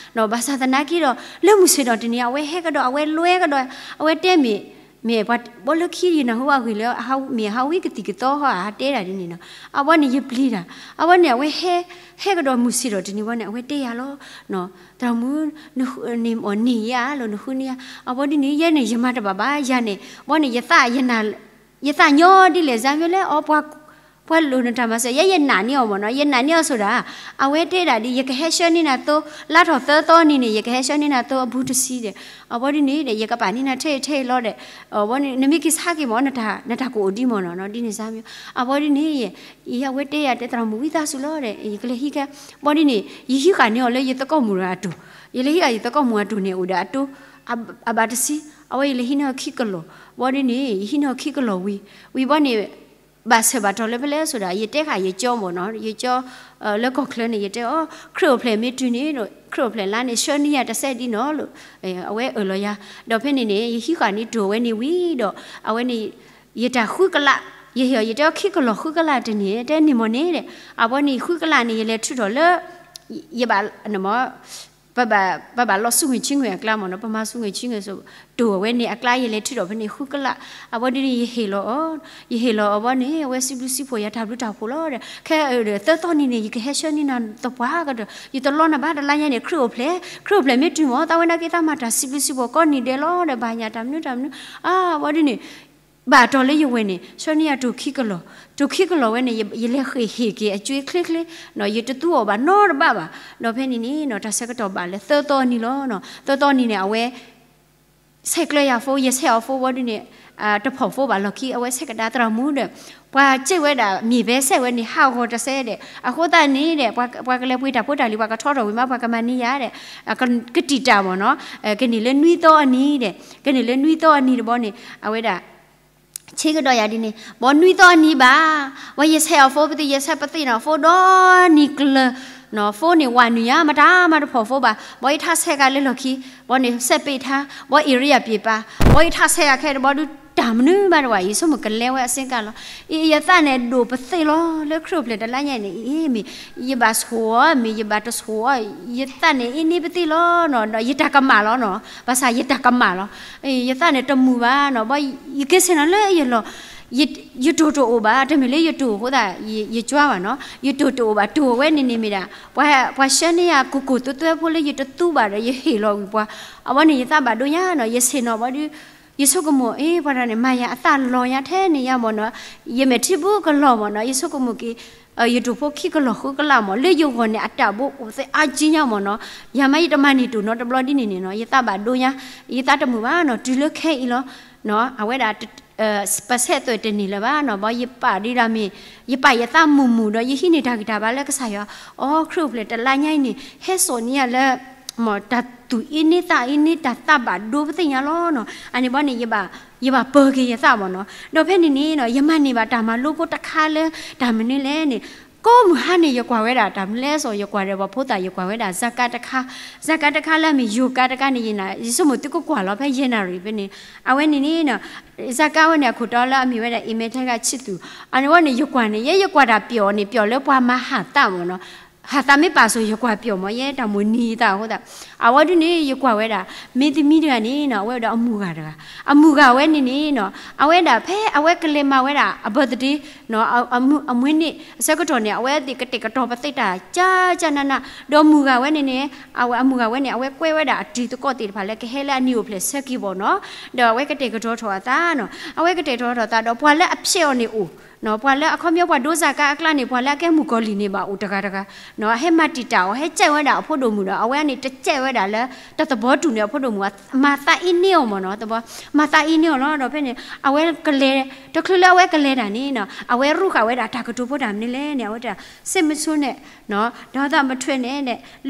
ဘၣ်ဆၣ်သနာ်က့ဒီး လၢမုၢ်ဆ့ၣ်ထီၣ်တနံၤ အဝဲဟဲကဒီး အဝဲလွဲကဒီး အဝဲတဲမ့ၢ် မ့ၢ်ပှၤဘီလၢခံယနၢ်ဟူအဂ့ၢ်လၢ မ့ၢ်ဟးဝံကသံၣ်ကသီဟီ အဟးတဲဒၣ်ဒ်န့ၣ်နီၤ, အဝဲန့ၣ်ယပျံၤတၢ်, အဝဲန့ၣ် အဝဲဟဲ ဟဲကဒီးမုၢ်ဆ့ၣ်ထီၣ်တနံၤဝဲန့ၣ် အဝဲတဲယၤလီၤ, သရၣ်မုၣ် နဃုန့ၢ်အီၤန့ၢ်ယၤလီၤ နဃုန့ၢ်ယၤ, အဝဲဒ်န့ၣ် ယဲန့ၣ် ယမၤတဘၣ်ဘၣ် ယၤန့ၣ် ဘီန့ၣ် ယသး ယသးညီဒ်လဲၣ် စၢ်မ့ၢ်လဲၣ် အီပှၤ ပှၤလိၣ်နတၢ်မၤစၢၤ ယဲယနာ်န့ၢ်အီၤမ့ၢ်နီၤ, ယနာ်န့ၢ်အီၤဆိဒၣ်, အဝဲတဲဒၣ်ဒ် ယကဟဲဆှၢန့ၢ်နၤသိ လါထီၣ်သၢသီနံၤန့ၣ် ယကဟဲဆှၢန့ၢ်နၤသိအဘူးတဆံဒီး, အဝဲဒ်န့ၣ်ဒီး ယကပာ်န့ၢ်နၤထဲထဲလီၤဒီး, အဝဲန့ၣ် နမ့ၢ်က့ၤဆါက့ၤမ့ၢ် နတၢ်ကအိၣ်ဒံးမ့ၢ်နီၤ, ဒ်န့ၣ်စါမ့ၢ်, အဝဲဒ်န့ၣ် အဝဲတဲယၤတဲသရၣ်မုၣ်ဝံသးစူၤလီၤဒီး ယကလဲၤဟံးခဲ, ဘၣ်ဒ်န့ၣ် ယဟံးဃာ်န့ၢ်အီၤလၢယသကိးမုၣ်အတိၢ်, ယလဲၤဟံးဃာ်ယသကိးမုၣ်အတိၢ်န့ၣ် အိၣ်ဒီးအတိၢ် အဘၣ်တဆံ, အဝဲယလဲၤဟံးန့ၢ်အီၤခံကလီၢ်, ဘၣ်ဒ်န့ၣ် ယဟံးန့ၢ်အီၤခံကလီၢ်ဝံၤ, ဝံၤဘၣ်န့ၣ် ဘၣ်ဆၢဘၣ်တီၤလၢဖဲလဲၣ်ဆိဒၣ် ယတဲဃာ်ယကၠီမ့ၢ်နီၤ, ယကၠီ လၢကီၢ်ချၢန့ၣ် ယတဲအီၤ ခရံာ်အိၣ်ဖျဲၣ်မ့ၢ်တုၤန့ၣ် ခရံာ်အိၣ်ဖျဲၣ်လါန့ၣ် ဆှၢန့ၢ်ယၤတစဲးဒ်နီၤလီၤ, အဝဲအၢၣ်လီၤယၤ, ဒီးဖဲန့ၣ်န့ၣ် ယဟံးဃာ်န့ၢ်တိၢ်ဝဲန့ၣ်ဝံၤဒီး အဝဲန့ၣ် ယတၢ်ဃုကလး, ယဟ့ၣ်အီၤ ယတဲအီၤခံကလီၢ်ဃုကလးတန့ၢ် တဲန့ၢ်မ့ၢ်န့ၣ်ဒီး, အဝဲန့ၣ်ဃုကလးန့ၣ် ယလဲၤထုးထီၣ်လၢ ယဘၣ် ပဘၣ် ပဘၣ်လီၤဆူငွေချေးငွေအကျါမ့ၢ်နီၤ, ပမၤဆူငွေချေးငွေဆိ တိၢ်ဝဲန့ၣ်အကျါ ယလဲၤထုးထီၣ်ဖဲန့ၣ်ဃုကလး, အဝဲဒ်န့ၣ် ယဟ့ၣ်လီၤအီၤ, ယဟ့ၣ်လီၤအီၤဘၣ်န့ၣ် အဝဲစံးဘျုးစံးဖှိၣ်ယၤတၢ်ဘျုးတၢ်ဖှိၣ်လီၤဒီး ခဲအံၤဒီး သၢသီနံၤန့ၣ် ယကဟဲဆှၢန့ၢ်နၤသပှၢ်ကတၢၢ်, ယတလီနၤဘၣ်တလါညါန့ၣ် ခရံာ်အိၣ်ဖျဲၣ်, ခရံာ်အိၣ်ဖျဲၣ်မ့ၢ်တုၤမ့ၢ် သးဝဲဒၣ်က့ၤသးမၤတၢ်စံးဘျုးစံးဖှိၣ်ကိးနံၤဒဲးလီၤဒီး ဘၣ်ညါတၢ်မနုၤတၢ်မနုၤ, အဝဲဒ်န့ၣ် ဘၣ်တီၤလၢယဝဲၢ်န့ၣ် ဆှၢန့ၢ်ယၤတိၢ်ခံကလီၢ်, တိၢ်ခံကလီၢ်ဝဲန့ၣ် ယလဲၤဃ့ၢ်ဟ့ၣ်က့ၤအကၠွ့ချ့ချ့, ယတသူအီၤဘၣ်နီတဘၣ်ဘၣ်, ဒီးဖဲန့ၣ်န့ၣ် တၢ်ဆၢကတီၢ်ဘၣ်လၢသၢသီနံၤလီၤ, သၢသီနံၤန့ၣ် အဝဲ ဆဲးကျၢယၤဖိ, ယဆဲးအီၤဖိဘၣ်ဒ်န့ၣ် တဖီၣ်ဖိဘၣ်လီၢ်ခံ အဝဲဆဲးကဒါသရၣ်မုၣ်ဒီး ပှၤစ့ၣ်ဝဲဒၣ်မ့ၢ်ဘဲစဲးဝဲန့ၣ် ဟးဂီၤတစဲးဒီး အဃိသတးန့ၣ်ဒီး ပှၤကလဲၤပှၤတၢ်ဖိတၢ်လံၤ ပှၤကထီထီၣ်ဝံၤမး ပှၤကမၤန့ၢ်ယၤဒီး ကတံာ်တၢ်မ့ၢ်နီၤ, ကန့ၢ်လၢနွံသီအနံၤဒီး ကန့ၢ်လၢနွံသီအနံၤတဘျီန့ၣ် အဝဲဒၣ် ဆ့ကဒီးယၤဒ်န့ၣ် ဘၣ်နွံသီအနံၤဘၣ်, ဝဲယဆဲးအီၤဖိပသ့ၣ် ယဆဲးပသ့ၣ်နီၤ ဖိဒီနံၤကျၢၤ, ဖိန့ၣ်ဝးနုာ်ညါ မတၤမၤတဖီၣ်ဖိဘၣ်, ဘၣ်ယထးဆဲးကၤလၢလီၢ်ခံ, ဘၣ်န့ၣ် စဲးပ့းထါ, ဘၣ်အ့ၣ်ရယၣ်ပ့းပာ်, ဘၣ်ယထးဆဲးကၤခဲတဘျီဒုး တၢ်မနုၤမးတဝဲ ယဆိကမိၣ်ကလဲဝဲအစ့ကၤလီၤ, အံၤ ယသးန့ၣ် ဒိၣ်ပသ့ၣ်လီၤ လၢခရံာ်အိၣ်ဖျဲၣ်တလါညါန့ၣ် အံၤမ့ၢ် ယဘၣ်ဆိၣ်အီၤ မ့ၢ်ယဘၣ်တဆိၣ်အီၤ ယသးန့ၣ် အ့န့ပသ့ၣ်လီၤနီၤ, ယတၢ်ကမၣ်လီၤနီၤ, ဘၣ်ဆၣ်ယတၢ်ကမၣ်လီၤ, ယသးန့ၣ်တမုာ်ဘၣ်နီၤ, ဘၣ်ယကဲဆ့ၣ်နီၤလၢယလီၢ် ယတိၢ်တအိၣ်ဘၣ်, တမ့ၢ်လၢယတိၢ်အဃိသတး ယကွၢ်ဘၣ်နီၤ, ယတိၢ်တအိၣ်ဘၣ်, တိၢ်ဝဲန့ၣ်န့ၣ်မ့ၢ်ဒၣ် ပှၤဆှၢန့ၢ်ယၤကိၢ်ကိၢ်သွဲသွဲဖိလၢယတသူဘၣ်ဒီး ယဟ့ၣ်လီၤဝံၤပှၤ, အဝဲန့ၣ်ယသးဘၣ်ဒိညါနီၤ, ယဆ့ၣ်နီၤဘၣ်ဒုး ယဆိကမိၣ် အ့ ပှၤတဂၤန့ၣ် မၤယၤအသးလီၤညါထဲန့ၣ်ယါမ့ၢ်နီၤ, ယမဲာ်ထံဘူကလီၢ်မ့ၢ်နီၤ, ယဆိကမိၣ်က့ၤ ယတိၢ်ဖိခံကလီၢ်ဃုကလးမ့ၢ် လၢယဂီၢ်န့ၣ် အတၢ်ဘိအိၣ်သ့အါကံညါမ့ၢ်နီၤ, ယၤမးယတမၤန့ၢ်တိၢ်နီတဘျီဒ်န့ၣ်န့ၣ်နီၤ, ယသးဘၣ်ဒိညါ, ယသးတမုာ်ဘၣ်နီၤ, တုၤလၢခဲအံၤလီၤ, အဝဲဒၣ် ပဆဲးသွဲၣ်တန့ၢ်လၢၤဘၣ်နီၤ, ဘၣ်ယပာ်ဒ်ဒီးမ့ၢ် ယပာ်ယသးမုာ်မုာ်ဒီး ယဟံးန့ၢ်တၢ်ဂံၢ်တၢ်ဘါလၢကစၢ်ယွၤ, အိ ခရံာ်အိၣ်ဖျဲၣ်တလါညါအံၤန့ၣ် ဟဲစိာ်န့ၢ်ယၤလၢ မ့ၢ်တၢ်သူၣ်အ့န့သးအ့န့ တၢ်သးဘၣ်ဒိပသ့ၣ်ညါလီၤနီၤ, အန့ၣ်ဘၣ်န့ၣ် ယဘၣ်ပၢၤက့ၤယသးမ့ၢ်နီၤ, ဒီးဖဲန့ၣ်န့ၣ်နီၤ ယမၤန့ၢ်ဘၣ်တၢ်မၤလိဖိတခါလၢ တၢ်မနုၤလဲၣ်န့ၣ်, ကိးမုၢ်ဟါန့ၣ် ယကွၢ်ဝဲဒၣ်တၢ်မနုၤလဲၣ်စီၤ ယကွၢ်ဒီးပှၤဖိသၣ် ယကွၢ်ဝဲဒၣ် ဇာတ်ကားတခါ, ဇာတ်ကားတခါလၢအမ့ၢ်ယိၤကါတခါန့ၣ် ယနၤ ယဆိကမိၣ်သုကကွၢ်လီၤ ဖဲယဲၢ်နၣ်ရံၣ်ဖဲန့ၣ်, အဝဲန့ၣ်န့ၣ်နီၤ ဇာတ်ကားဝဲန့ၣ် အခိၣ်တီလၢအမ့ၢ်ဝဲဒၣ် အ့မဲထဲဂၤဆံသူၣ်, အန့ၣ်ဝဲန့ၣ် ယကွၢ်န့ၣ် ယဲယကွၢ်တၢ်ပျီၣ်န့ၣ် ပျီၣ်လၢပှၤမၤဟးသးမ့ၢ်နီၤ, ဟးသးမ့ၢ်ပာ်စိၤ ယကွၢ်ပျီၣ်မ့ၢ် ယဲတၢ်မိၣ်နံၤသးအဃိသတး, အဝဲဒ်န့ၣ် ယကွၢ်ဝဲဒၣ် မင်းသမီးတဂၤန့ၣ်နီၤ အဝဲဒၣ်အမုၢ်ဂၤတဂၤ, အမုၢ်ဂၤဝဲန့ၣ်န့ၣ်နီၤ အဝဲဒၣ်ဖဲအဝဲကလဲၤမၤဝဲဒၣ်အ birthday နီၤ အမူ အမွေးနေ့ အဆၢကတီၢ်န့ၣ် အဝဲသ့ၣ်ကတဲာ်ကတီၤပသ့ၣ်တၢ် ကၠၢ်ကၠၢ်နးနး, ဒီးမုၢ်ဂၤဝဲန့ၣ်န့ၣ် အဝဲအမုၢ်ဂၤဝဲန့ၣ် အဝဲကွဲးဝဲဒၣ်အတံၤသကိးသ့ၣ်တဖၣ်လၢကဟဲလၢအနံၤအိၣ်ဖျဲၣ်ဆၢက့ၤဘၣ်နီၤ, ဒီးအဝဲကတဲာ်ကတီၤထီၣ်အသးနီၤ, အဝဲကတဲာ်ကတီၤထီၣ်အသးဒီး ပှၤလၢအဖျဲးအီၤန့ၣ်အိၣ် ပှၤလၢအခီပညီပှၤဒိ ဇာတ်ကား အကျါန့ၣ် ပှၤလၢအကဲမုၣ်ကီၤလံၢ်န့ၣ်ဘၣ်အိၣ်တဂၤတဂၤ, ဟဲမၤတံာ်တာ်အီၤ ဟဲကဲဝဲဒၣ်အဖိဒိၣ်မုၣ်ဒီး အဝဲန့ၣ်တကဲဝဲဒၣ်လၢ တၢ်သဘီတူၢ်န့ၣ် အဖိဒိၣ်မုၣ် မၤသးအ့န့အီၤမ့ၢ်နီၤ, သဘီ မၤသးအ့န့အီၤလီၤ, ဒီးဖဲန့ၣ် အဝဲကလဲၤ တချုးလၢအဝဲကလဲၤတၢ်န့ၣ်နီၤ အဝဲရူၢ်ဃာ်ဝဲဒၣ်တၢ်ကတိၤဖိတၢ်မနုၤလဲၣ်န့ၣ် အဝဲတၢ် စစ်မုဆိုးနဲ့ ဒေါသမထွက်နဲ့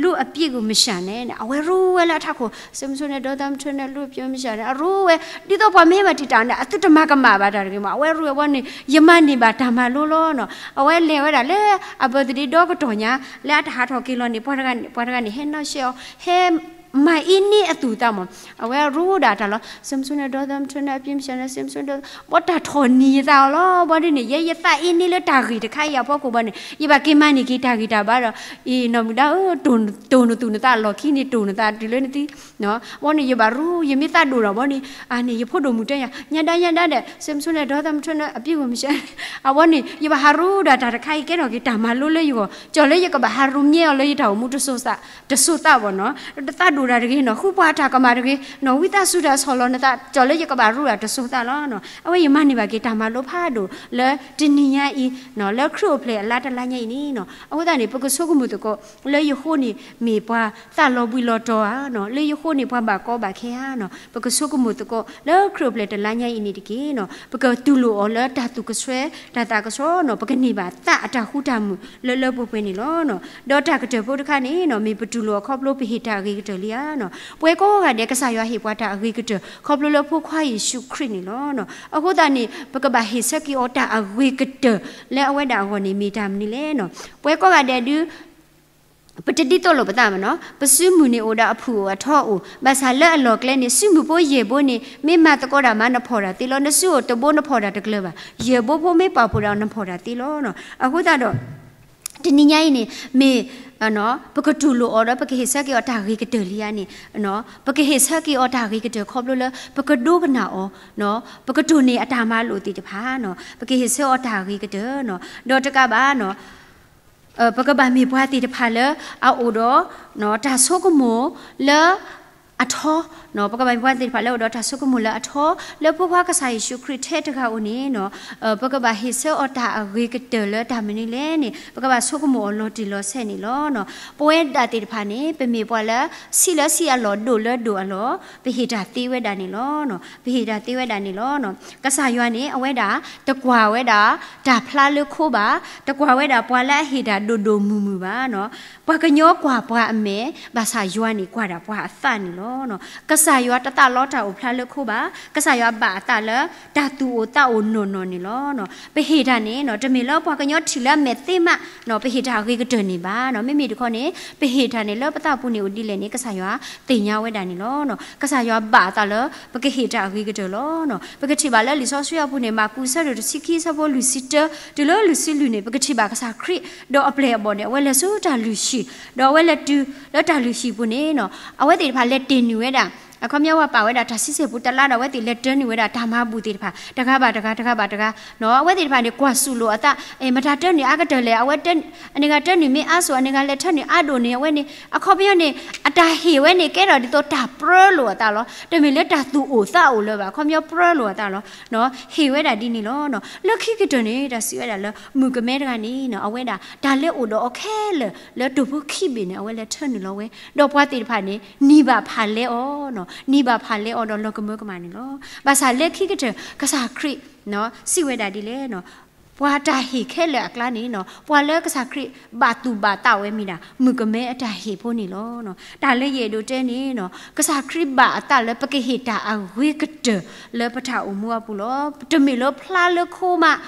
လူအပြစ်ကိုမရှာနဲ့ အဝဲရူၢ်ဝဲလၢအထးခိၣ် စစ်မုဆိုးနဲ့ ဒေါသမထွက်နဲ့ လူအပြစ်ကိုမရှာနဲ့ အရူၢ်ဝဲ ဒ်သိးပှၤမ့ၢ်ဟဲမၤတံာ်တာ်န့ၣ် အသုတမၤကမၣ်ဘၣ်တၢ်တဂ့ၤမး အဝဲရူၢ်ဝဲဘီန့ၣ် ယမၤန့ၢ်ဘၣ်တၢ်မၤလိလီၤနီၤ, အဝဲလဲၤဝဲဒၣ်လၢအ birthday ဒီကတီၢ်ညါ လၢအတဟးထီၣ်က့ၤလီၤန့ၣ် ပှၤတဂၤန့ၣ် ပှၤတဂၤန့ၣ် ဟဲနီၣ်ရှဲအီၤ ဟဲ မၤအ့န့အသူၣ်အသးမး, အဝဲရူၢ်ဒၣ်တၢ်လီၤ, စစ်မုဆိုးနဲ့ ဒေါသမထွက်နဲ့ အပြစ်ကိုမရှာနဲ့ စစ်မုဆိုးနဲ့ ဘီတၢ်ထီၣ်နံၤယသးအီၤလီၤ, ဘီဒ်န့ၣ် ယဲယသးအ့န့လၢတၢ်ဂ့ၢ်တခါအံၤအဖီခိၣ်ဘီန့ၣ် ယဘၣ်က့ၤမၤန့ၢ်က့ၤတၢ်ဂ့ၢ်တၢ်ဘါဒီး အံၤနီၢ်မုၢ်ဒါဧၢ, တိၢ်နသူၣ်နသးလီၢ်ခံန့ၣ် တိၢ်နသးတုၤလၢနသံ အဝဲန့ၣ် ယဘၣ်ရူ ယမ့ၢ်သးဒိၣ်ဒီးဘီန့ၣ် အန့ၣ် ယဖိဒိၣ်မုၣ်တဲယၤ ညါဒါညါဒါဒီး စ့းမစိနဲၣ်ဒီး သးမထိန့ၣ် အပြစ်ကို မရှင်း အဝဲန့ၣ် ယဘၣ်ဟးရူဒီးတၢ်တခါအံၤ ကဲထီၣ်က့ၤတၢ်မၤလိလၢယဂီၢ် ကၠီၤလၢယကဘၣ်ဟးရူ မြဲအီၤလၢယတၢ်အိၣ်မူတစိၤသး တစိၤသးဘၣ်နီၤ. တသးဒိၣ်တၢ်တဂ့ၤနီၤ ဃုပှၤတၢ်ကမၣ်တဂ့ၤနီၤ ဝံသးစူၤတၢ်ဆီၣ်လီၤနသး ကၠီၤလၢယကဘၣ်ရူဒီးတစိၤသးလီၤနီၤ. အဝဲယမၤန့ၢ်ဘၣ်က့ၤတၢ်မၤလိဖးဒိၣ်လၢတနံၤညါအံၤနီၤ လၢခရံာ်အိၣ်ဖျဲၣ်အလါတလါညါအံၤန့ၣ်နီၤ. အဃိသတးန့ၣ် ပကဆိကမိၣ်သကိး လၢယဃိန့ၣ်မ့ၢ်ပှၤသးလီၤဘှံးလီၤတီၤဧါနီၤ လၢယဃိန့ၣ်ပှၤဘၣ်ကီဘၣ်ခဲဧါနီၤ ပကဆိကမိၣ်သကိး လၢခရံာ်အိၣ်ဖျဲၣ်တလါညါအံၤန့ၣ်တက့ၢ်နီၤ ပကတူၢ်လိာ်အီၤလၢတၢ်သူၣ်ကစွဲ တၢ်သးကဆှီနီၤ ပကန့ၢ်ဘၣ်သးအတၢ်ဃူတၢ်မုာ်လၢလၢပှဲၤပှဲၤန့ၣ်လီၤနီၤ. ဒီးတၢ်ကတၢၢ်ဖိတခါန့ၣ်နီၤ မ့ၢ်ပတူၢ်လိာ်အခီဖျိပဟ့ၣ်တၢ်အဂ့ၤကတၢၢ်လံဧါနီၤ. ပဝဲကိးဂၤဒဲး ကစၢ်ယွၤဟ့ၣ်ပှၤတၢ်အဂ့ၤကတၢၢ် ခီဖျိလၢဖိခွါယ့ၣ်ၡူးခရံာ်န့ၣ်လီၤနီၤ. အဃိသတးန့ၣ် ပကဘၣ်ဟ့ၣ်ဆၢက့ၤအီၤတၢ်အဂ့ၤကတၢၢ်လၢအဝဲဒၣ်အဂီၢ်န့ၣ် မ့ၢ်တၢ်မနုၤလဲၣ်နီၤ. ပဝဲကိးဂၤဒဲးဒုး ပတဒ်သိးလိာ်ပသးမ့ၢ်နီၤ ပစုမုၢ်န့ၣ်အိၣ်ဒီးအဖုၣ်အိၣ်အထီအိၣ် ဘၣ်ဆၣ်လၢအလီၢ်ကျဲန့ၣ် စုမုၢ်ဖိယဲၢ်ဘိန့ၣ် မ့ၢ်မၤသကိးတၢ်မၤနဖီၣ်တၢ်သ့လီၤ. နစုအိၣ်တဘိနဖီၣ်တၢ်တကျၢၤဘၣ် ယဲၢ်ဘိဖိမ့ၢ်ပာ်ဖှိၣ်ဒီးနဖီၣ်တၢ်သ့လီၤနီၤ. အဃိသတးဒီး တနံၤညါအံၤန့ၣ် မ့ၢ် ပကတူၢ်လိာ်အီၤဒီး ပကဟ့ၣ်ဆၢက့ၤအီၤတၢ်ဂ့ၤကတၢၢ်လံဧါန့ၣ် ပကဟ့ၣ်ဆၢက့ၤအီၤတၢ်ဂ့ၤကတၢၢ်ခီဖျိလၢ ပကဒိကနၣ်အီၤ ပကတိၢ်န့ၢ်အတၢ်မၤလိာ်သ့ၣ်တဖၣ်နီၤ ပကဟ့ၣ်ဆၢအီၤတၢ်ဂ့ၤကတၢၢ်နီၤ ဒီးတကးဘၣ်နီၤ ပကဘၣ်မ့ၢ်ပှၤသ့ၣ်တဖၣ်လၢအအိၣ်ဒီး တၢ်ဆိကမိၣ်လၢ အထီနီၤ ပကဘၣ်မ့ၢ်ပှၤသ့ၣ်တဖၣ်လၢအိၣ်ဒီးတၢ်ဆိကမိၣ်လၢအထီ လၢဖိခွါကစၢ်ယ့ၣ်ၡူးခရံာ်ထဲတဂၤဧိၤန့ၣ်နီၤ ပကဘၣ်ဟ့ၣ်ဆၢအီၤတၢ်အဂ့ၤကတၢၢ်လၢတၢ်မနုၤလဲၣ်န့ၣ် ပကဘၣ်ဆိကမိၣ်အီၤလီၤတံၢ်လီၤဆဲးန့ၣ်လီၤနီၤ. ပဝဲဒၣ်သ့ၣ်တဖၣ်န့ၣ် ပမ့ၢ်ပှၤလၢ ဆံးလၢဆံးအလီၢ် ဒိၣ်လၢဒိၣ်အလီၢ် ပဟ့ၣ်တၢ်သ့ဝဲဒၣ်န့ၣ်လီၤ. ပဟ့ၣ်တၢ်သ့ဝဲဒၣ်န့ၣ်လီၤ. ကစၢ်ယွၤန့ၣ် အဝဲဒၣ် တကွၢ်ဝဲဒၣ် တၢ်ဖျါလၢခိဘၣ်, တကွၢ်ဝဲဒၣ်ပှၤလၢအဟ့ၣ်တၢ်ဒိၣ်ဒိၣ်မုၢ်မုၢ်ဘၣ်နီၤ. ပှၤကညီကွၢ်ပှၤအမဲာ်, ဘၣ်ဆၣ်ယွၤန့ၣ် ကွၢ်ဒၣ်ပှၤအသးန့ၣ်လီၤ. ကစၢ်ယွၤတသးလီတၢ်အိၣ်ဖျါလၢခိဘၣ်, ကစၢ်ယွၤဘၣ်အသးလၢ တၢ်သူၣ်အိၣ်သးအိၣ်နီၢ်နီၢ်န့ၣ်လီၤ. ပဟ့ၣ်တၢ်န့ၣ်နီၤ တမ့ၢ်လၢပှၤကညီထံၣ်လၢအမဲာ်သ့မးနီၤ ပဟ့ၣ်တၢ်အဂ့ၤကတၢၢ်န့ၣ်ဘၣ်နီၤ. မ့မ့ၢ်တခီန့ၣ် ပဟ့ၣ်တၢ်န့ၣ်လၢပသးပူၤန့ၣ်အိၣ်ဒ်လဲၣ်န့ၣ် ကစၢ်ယွၤသ့ၣ်ညါဝဲဒၣ်န့ၣ်လီၤ. ကစၢ်ယွၤဘၣ်အသးလၢ ပကဟ့ၣ်တၢ်အဂ့ၤကတၢၢ်လီၤ. ပကထံၣ်ဘၣ်လၢလံာ်စီဆှံအပူၤန့ၣ် မၢ်ကူးအဆၢဒိၣ်တဆံခံအဆၢဖိလွံၢ်ဆံတၢ တုၤလၢလွံၢ်ဆံလွံၢ်န့ၣ် ပကထံၣ်ဘၣ်ကစၢ်ခရံာ် ဒီးအပျဲၢ်အဘီၣ်န့ၣ် အဝဲလဲၤဆူတၢ်လုၢ်ဟံၣ်, ဒီးအဝဲလဲၤတုၤလၢတၢ်လုၢ်ဟံၣ်ပူၤန့ၣ်နီၤ အဝဲသ့ၣ်တဖၣ်လဲၤတ့ၢ်နုာ်ဝဲဒၣ် အခီပညီဝဲပာ်ဝဲဒၣ်တၢ်ဆံဆဲၣ်ပူၤတလါဒီး အဝဲသ့ၣ်လဲၤတၢနုာ်ဝဲဒၣ်တၢ်မၤဘူၣ်သ့ၣ်တဖၣ် တဂၤဘၣ်တဂၤ တဂၤဘၣ်တဂၤနီၤ. အဝဲသ့ၣ်တဖၣ်န့ၣ် ကွၢ်စူၣ်လိာ်အသး မတၤတၢနုာ်အါကတၢၢ်လဲၣ်, အဝဲ အန့ၣ်ဂၤတၢနုာ်မ့ၢ်အါစိၤ အန့ၣ်ဂၤလဲၤတၢနုာ်အါဒိၣ်န့ၣ် အဝဲန့ၣ် အခီပညီန့ၣ် အတၢ်ဟ့ၣ်ဝဲန့ၣ် ကဲထီၣ်ဒ်သိးတၢ်ပြၢလိာ်အသးလီၤ. တမ့ၢ်လၢတၢ်သူၣ်အိၣ်သးအိၣ်လၢၤဘၣ်, အခီပညီပြၢလိာ်အသးလီၤ. ဟ့ၣ်ဝဲဒၣ်ဒ်န့ၣ်လီၤ. လၢခံကတၢၢ်န့ၣ် တၢ်စံးဝဲဒၣ်လၢ မုၣ်ကမဲတဂၤန့ၣ်နီၤ အဝဲဒၣ် တၢ်လၢအိၣ်ဒီးအီၤခဲလၢာ် လၢတိၢ်ဖိခံဘ့ၣ်န့ၣ် အဝဲလဲၤတၢနုာ်လီၤဝဲ, ဒီးပှၤသ့ၣ်တဖၣ်န့ၣ် နံၤဘၣ်ဖးလဲအီၤနီၤ, နံၤဘၣ်ဖးလဲအီၤဒီးလီၤကမၢကမၣ်န့ၣ်လီၤ. ဘၣ်ဆၣ်လၢခံကတၢၢ် ကစၢ်ခရံာ် စံးဝဲဒၣ်ဒ်လဲၣ်နီၤ ပှၤတၢ်ဟ့ၣ်ခဲလၢာ်အကျါန့ၣ်နီၤ ပှၤလၢကစၢ်ခရံာ်ဘၣ်သူၣ်ဘၣ်သးဝဲမ့ၢ်ဒၣ် မုၣ်ကမဲအတၢ်ဟ့ၣ်ဖိန့ၣ်လီၤ. တၢ်လၢယအဲၣ်ဒိးတဲန့ၣ်နီၤ ကစၢ်ခရံာ်ဘၣ်အသးလၢပကဟ့ၣ်တၢ်အဂ့ၤကတၢၢ်လၢပတၢ်အိၣ်မူအပူၤလီၤ. တမ့ၢ်လၢဖျါလၢခိမး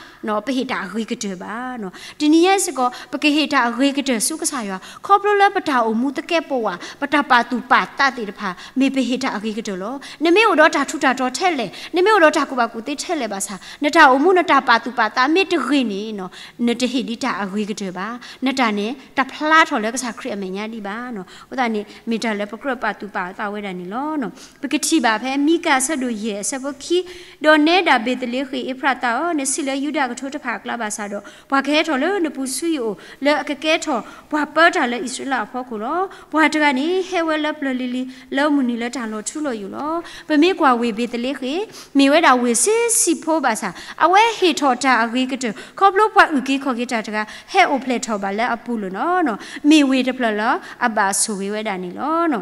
ပဟ့ၣ်တၢ်အဂ့ၤကတၢၢ်ဘၣ်နီၤ. တနံၤညါစ့ၢ်ကီး ပကဟ့ၣ်တၢ်အဂ့ၤကတၢၢ်ဆူကစၢ်ယွၤ ခီဖျိလၢပတၢ်အိၣ်မူသကဲးပဝး ပတၢ်ပာ်သူၣ်ပာ်သးသ့ၣ်တဖၣ် မ့ၢ်ပဟ့ၣ်တၢ်အဂ့ၤကတၢၢ်လီၤ. နမ့ၢ်အိၣ်ဒီးတၢ်ထူးတၢ်တီၤထဲလဲၣ်, နမ့ၢ်အိၣ်ဒီးတၢ်ကူၣ်ဘၣ်ကူၣ်သ့ထဲလဲၣ်ဘၣ်ဆၣ် နတၢ်အိၣ်မူနတၢ်ပာ်သူၣ်ပာ်သးမ့ၢ်တဂ့ၤန့ၣ်နီၤ နတဟ့ၣ်ဒံးတၢ်အဂ့ၤကတၢၢ်ဘၣ်. နတၢ်န့ၣ် တဖျါထီၣ်လၢကစၢ်ခရံာ်အမဲာ်ညါဒံးဘၣ်နီၤ. အဃိသတးန့ၣ် မ့ၢ်တၢ်လၢပကြၢးပာ်သူၣ်ပာ်သးဝဲဒၣ်န့ၣ်လီၤ. ပကထံၣ်ဘၣ်ဖဲမံကၤအဆၢဒိၣ်ယဲၢ်အဆၢဖိခံ, ဒီးနဲဒၣ်ဘ့းသလ့ဃ့ၣ်အ့ဖရသးဧၢ, နဆံးလၢယူဒၤကထိတဖၣ်အကျါဘၣ်ဆၣ်ဒီး ပှၤကဟဲထီၣ်လၢနပူၤဆူယအိၣ် လၢအကကဲထီၣ်ပှၤပၢတၢ်လၢအံၣ်စရ့လးအဖီခိၣ်လီၤ. ပှၤတဂၤန့ၣ် ဟဲဝဲလၢပျၢၤလံၤလံၤ လၢမုၢ်နံၤလၢတၢ်လီၤထူလီၤယိာ်လီၤ. ပမ့ၢ်ကွၢ်ဝ့ၢ်ဘ့းသလ့ဃ့ၣ် မ့ၢ်ဝဲဒၣ်ဝ့ၢ်ဆံးဆံးဖိဘၣ်ဆၣ် အဝဲဟ့ၣ်ထီၣ်တၢ်အဂ့ၤကတၢၢ် ခီဖျိပှၤအုၣ်က့ၤခီၣ်က့ၤတၢ်တဂၤ ဟဲအိၣ်ဖျဲၣ်ထီၣ်ဘၣ်လၢအပူၤလီၤနီၤ. မ့ၢ်ဝ့ၢ်တဖျၢၣ်လၢအဘၣ်ဆိၣ်ဂ့ၤဝဲဒၣ်န့ၣ်လီၤ.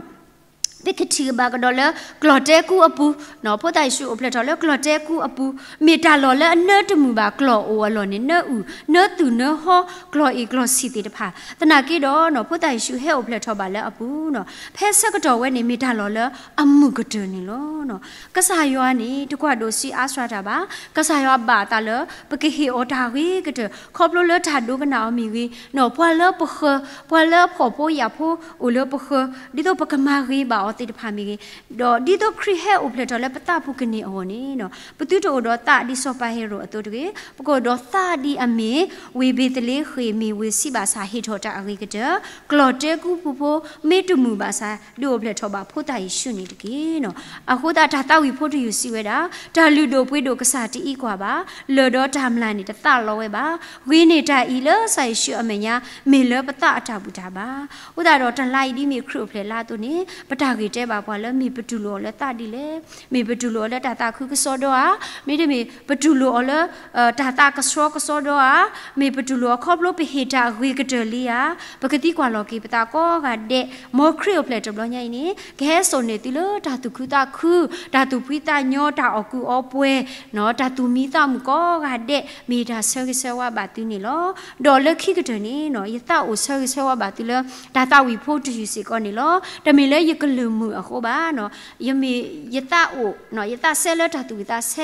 ပကထံၣ်ဘၣ်ကဒီးလၢကျီၣ်တဲကူအပူၤ, ဖိသၣ်ယ့ၣ်ၡူးအိၣ်ဖျဲၣ်ထီၣ်လၢကျီၣ်တဲကူအပူၤ, မ့ၢ်တၢ်လီၢ်လၢအနၢတမုာ်ဘၣ်, ကျီၢ်အိၣ်အလီၢ်န့ၣ် နၢအုၣ်, နၢသူၣ်နၢဟီ, ကျီၢ်အ့ၣ်ကျီၢ်ဆံးသ့ၣ်တဖၣ်, သနာ်က့ဒီး ဖိသၣ်ယ့ၣ်ၡူးဟဲအိၣ်ဖျဲၣ်ထီၣ်ဘၣ်လၢအပူၤနီၤ. ဖဲဆၢကတီၢ်ဝဲန့ၣ် မ့ၢ်တၢ်လီၢ်လၢအမုာ်ကတၢၢ်န့ၣ်လီၤ. ကစၢ်ယွၤန့ၣ် တကွၢ်ဒိၣ်ဆံးအါစှၤတၢ်ဘၣ်. ကစၢ်ယွၤဘၣ်အသးလၢ ပကဟ့ၣ်အီၤတၢ်ဂ့ၤကတၢၢ် ခီဖျိလၢတၢ်ဒိကနၣ်အီၤမ့ၢ်ဂ့ၤ, ပှၤလၢပဃၢၤ, ပှၤလၢအဖှီၣ်ဖိယာ်ဖိအိၣ်လၢပဃၢၤ, ဒ်သိးပကမၤဂ့ၤဘၣ်အီၤ သ့ၣ်တဖၣ်မ့ၢ်ဂ့ၤ, ဒီးဒ်သိးခရံာ်ဟဲအိၣ်ဖျဲၣ်ထီၣ်လၢပသးပူၤကန့ၢ်အဂီၢ်န့ၣ်, ပသုတအိၣ်ဒီးသးဒ်စီၤပၤဟ့ရိၣ်အသိးတဂ့ၤ, ပကအိၣ်ဒီးသးဒ်အမ့ၢ် ဝ့ၢ်ဘ့းသလ့ဃ့ၣ် မ့ၢ်ဝ့ၢ်ဆံးဘၣ်ဆၣ်ဟ့ၣ်ထီၣ်တၢ်အဂ့ၤကတၢၢ်, ကျီၢ်တဲကူပူၤဖိ မ့ၢ်တမုာ်ဘၣ်ဆၣ် ဒုးအိၣ်ဖျဲၣ်ထီၣ်ဘၣ်ဖိသၣ်ယ့ၣ်ၡူးန့ၣ်တက့ၢ်. အဃိသတးတၢ်သးဝံၣ်ဖိတယုၢ်စံးဝဲဒၣ်, တၢ်လုၢ်ဒိၣ်ပှ့ၤဒိၣ်ကစၢ်တအံးကွၢ်ဘၣ်, လၢၢ်ဒီးတၢ်မျၢ်န့ၣ်တသးလီဝဲဘၣ်. ဂ့ၤန့ၢ်တၢ်အံၤလၢကစၢ်ယ့ၣ်ၡူးအမဲာ်ညါ မ့ၢ်လၢပသးအတၢ်ဘူၣ်တၢ်ဘါ. အဃိသတးဒီးတလါအံၤဒ်မ့ၢ်ခရံာ်အိၣ်ဖျဲၣ်လါအသိးန့ၣ် ပတၢ်ဂ့ၢ်တဲဘၣ်ပှၤလၢမ့ၢ်ပတူၢ်လိာ်အီၤလၢသးဒ်လဲၣ်, မ့ၢ်ပတူၢ်လိာ်အီၤလၢတၢ်သးခုကစီဒီဧါ, မ့တမ့ၢ်ပတူၢ်လိာ်အီၤလၢ တၢ်သးကဆှီကစီဒီဧါ, မ့ၢ်ပတူၢ်လိာ်အခီဖျိပဟ့ၣ်တၢ်အဂ့ၤကတၢၢ်လံဧါ, ပကသံကွၢ်လီၤက့ၤပသးကိးဂၤဒဲး, မ်ခရံာ်အိၣ်ဖျဲၣ်တဘျီညါအံၤန့ၣ် ကဟဲစိာ်န့ၢ်သုလၢတၢ်သူၣ်ခုသးခု, တၢ်သူၣ်ဖှံသးညီ, တၢ်အီၣ်ကူးအီပှဲၤ, တၢ်သူၣ်မံသးမုာ်ကိးဂၤဒဲး မ့ၢ်တၢ်ဆၢဂ့ၤဆၢဝါဘၣ်သုန့ၣ်လီၤ. ဒီးလၢခံကတၢၢ်န့ၣ် ယသးအိၣ်ဆၢဂ့ၤဆၢဝါဘၣ်သုလၢ တၢ်သးဝံၣ်ဖိတယုၢ်စ့ၢ်ကီးန့ၣ်လီၤ. တမ့ၢ်လၢယကလုၢ်မုာ်အဃိဘၣ်, ယမ့ၢ်ယသးအိၣ်, ယသးစဲလၢတၢ်သူၣ်ဝံၣ်သးဆ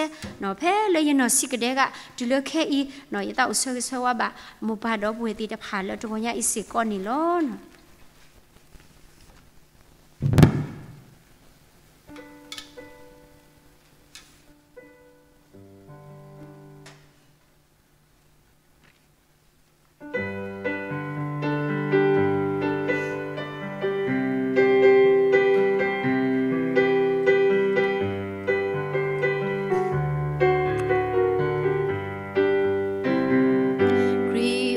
ၢ, ဖဲလၢယနီၢ်ဆံးကဒဲက တုၤလၢခဲအံၤ, ယသးအိၣ်ဆၢဂ့ၤဆၢဝါဘၣ် မိၢ်ပၢ်ဒီပုၢ်ဝဲၢ်သ့ၣ်တဖၣ်လၢတဂီၤညါအံၤစ့ၢ်ကီးန့ၣ်လီၤ. ခရံ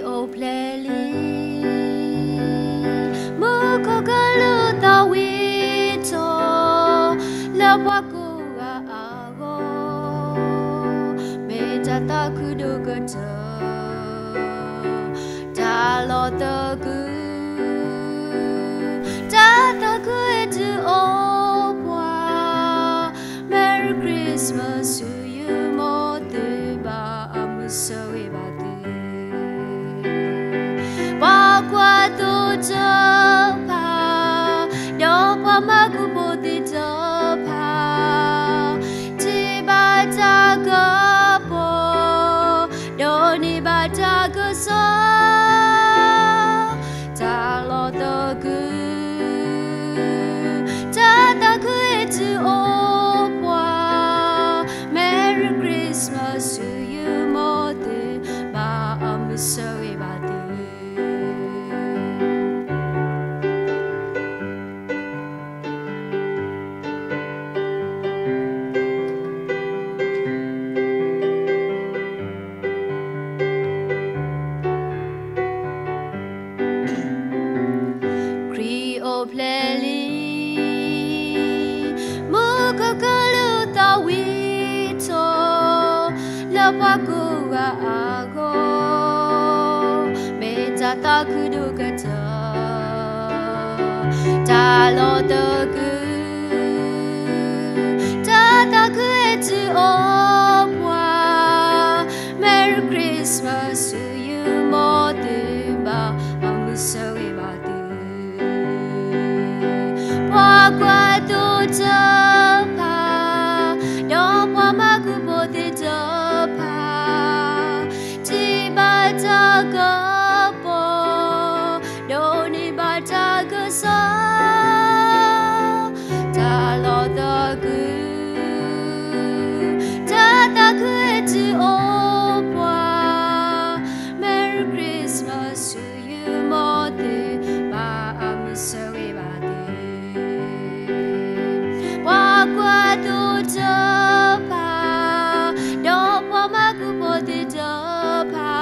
ာ်အိၣ်ဖျဲၣ်လံ, မူခိၣ်ကလူးသးဝံၣ်ထီၣ်, လၢပှၤကိးဂၤအဂီၢ်, မ့ၢ်တၢ်သးခုဒိၣ်ကတၢၢ်, တၢ်လီၤသကုၤ, တၢ်သးခုဟဲတုၤအိၣ်ပှၤ, Merry Christmas to you မ်သုဘၣ်အမုာ်ဆၢဂ့ၤဘၣ်သု ပှၤကွၢ်သိတဖၣ်, ဒီးပှၤမၤကူးဖိသ့ၣ်တဖၣ်, ထံၣ်ဘၣ်တၢ်ကပီၤ, ဒိးန့ၢ်ဘၣ်တၢ်ကစီၣ်, တၢ်လီၤသကုၤ, တၢ်သးခုဟဲတုၤအိၣ်ပှၤ, Merry Christmas to you မ်သုဘၣ်အမုာ်ဆၢဂ့ၤဘၣ်သု ခရံာ်အိၣ်ဖျဲၣ်လံ, မူခိၣ်ကလူးသးဝံၣ်ထီၣ်, လၢပှၤကိးဂၤအဂီၢ်, မ့ၢ်တၢ်သးခုဒိၣ်ကတၢၢ်, တၢ်လီၤသကုၤ, တၢ်သးခုဟဲတုၤအိၣ်ပှၤ, Merry Christmas to you မ်သုဘၣ်အမုာ်ဆၢဂ့ၤဘၣ်သု ပှၤကွၢ်သိတဖၣ်, ဒီးပှၤမၤကူးဖိသ့ၣ်တဖၣ်, ထံၣ်ဘၣ်တၢ်ကပီၤ, ဒိးန့ၢ်ဘၣ်တၢ်ကစီၣ်, တၢ်လီၤသကုၤ, တၢ်သးခုဟဲတုၤအိၣ်ပှၤ, Merry Christmas to you မ်သုဘၣ်အမုာ်ဆၢဂ့ၤဘၣ်သု ပှၤကွၢ်သိတဖၣ်, ဒီးပှၤမၤကူးဖိသ့ၣ်တဖၣ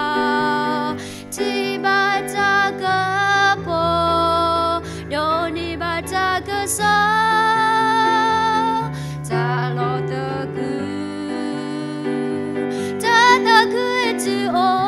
်, ထံၣ်ဘၣ်တၢ်ကပီၤ, ဒိးန့ၢ်ဘၣ်တၢ်ကစီၣ်, တၢ်လီၤသကုၤ, တၢ်သးခုဟဲတုၤအိၣ်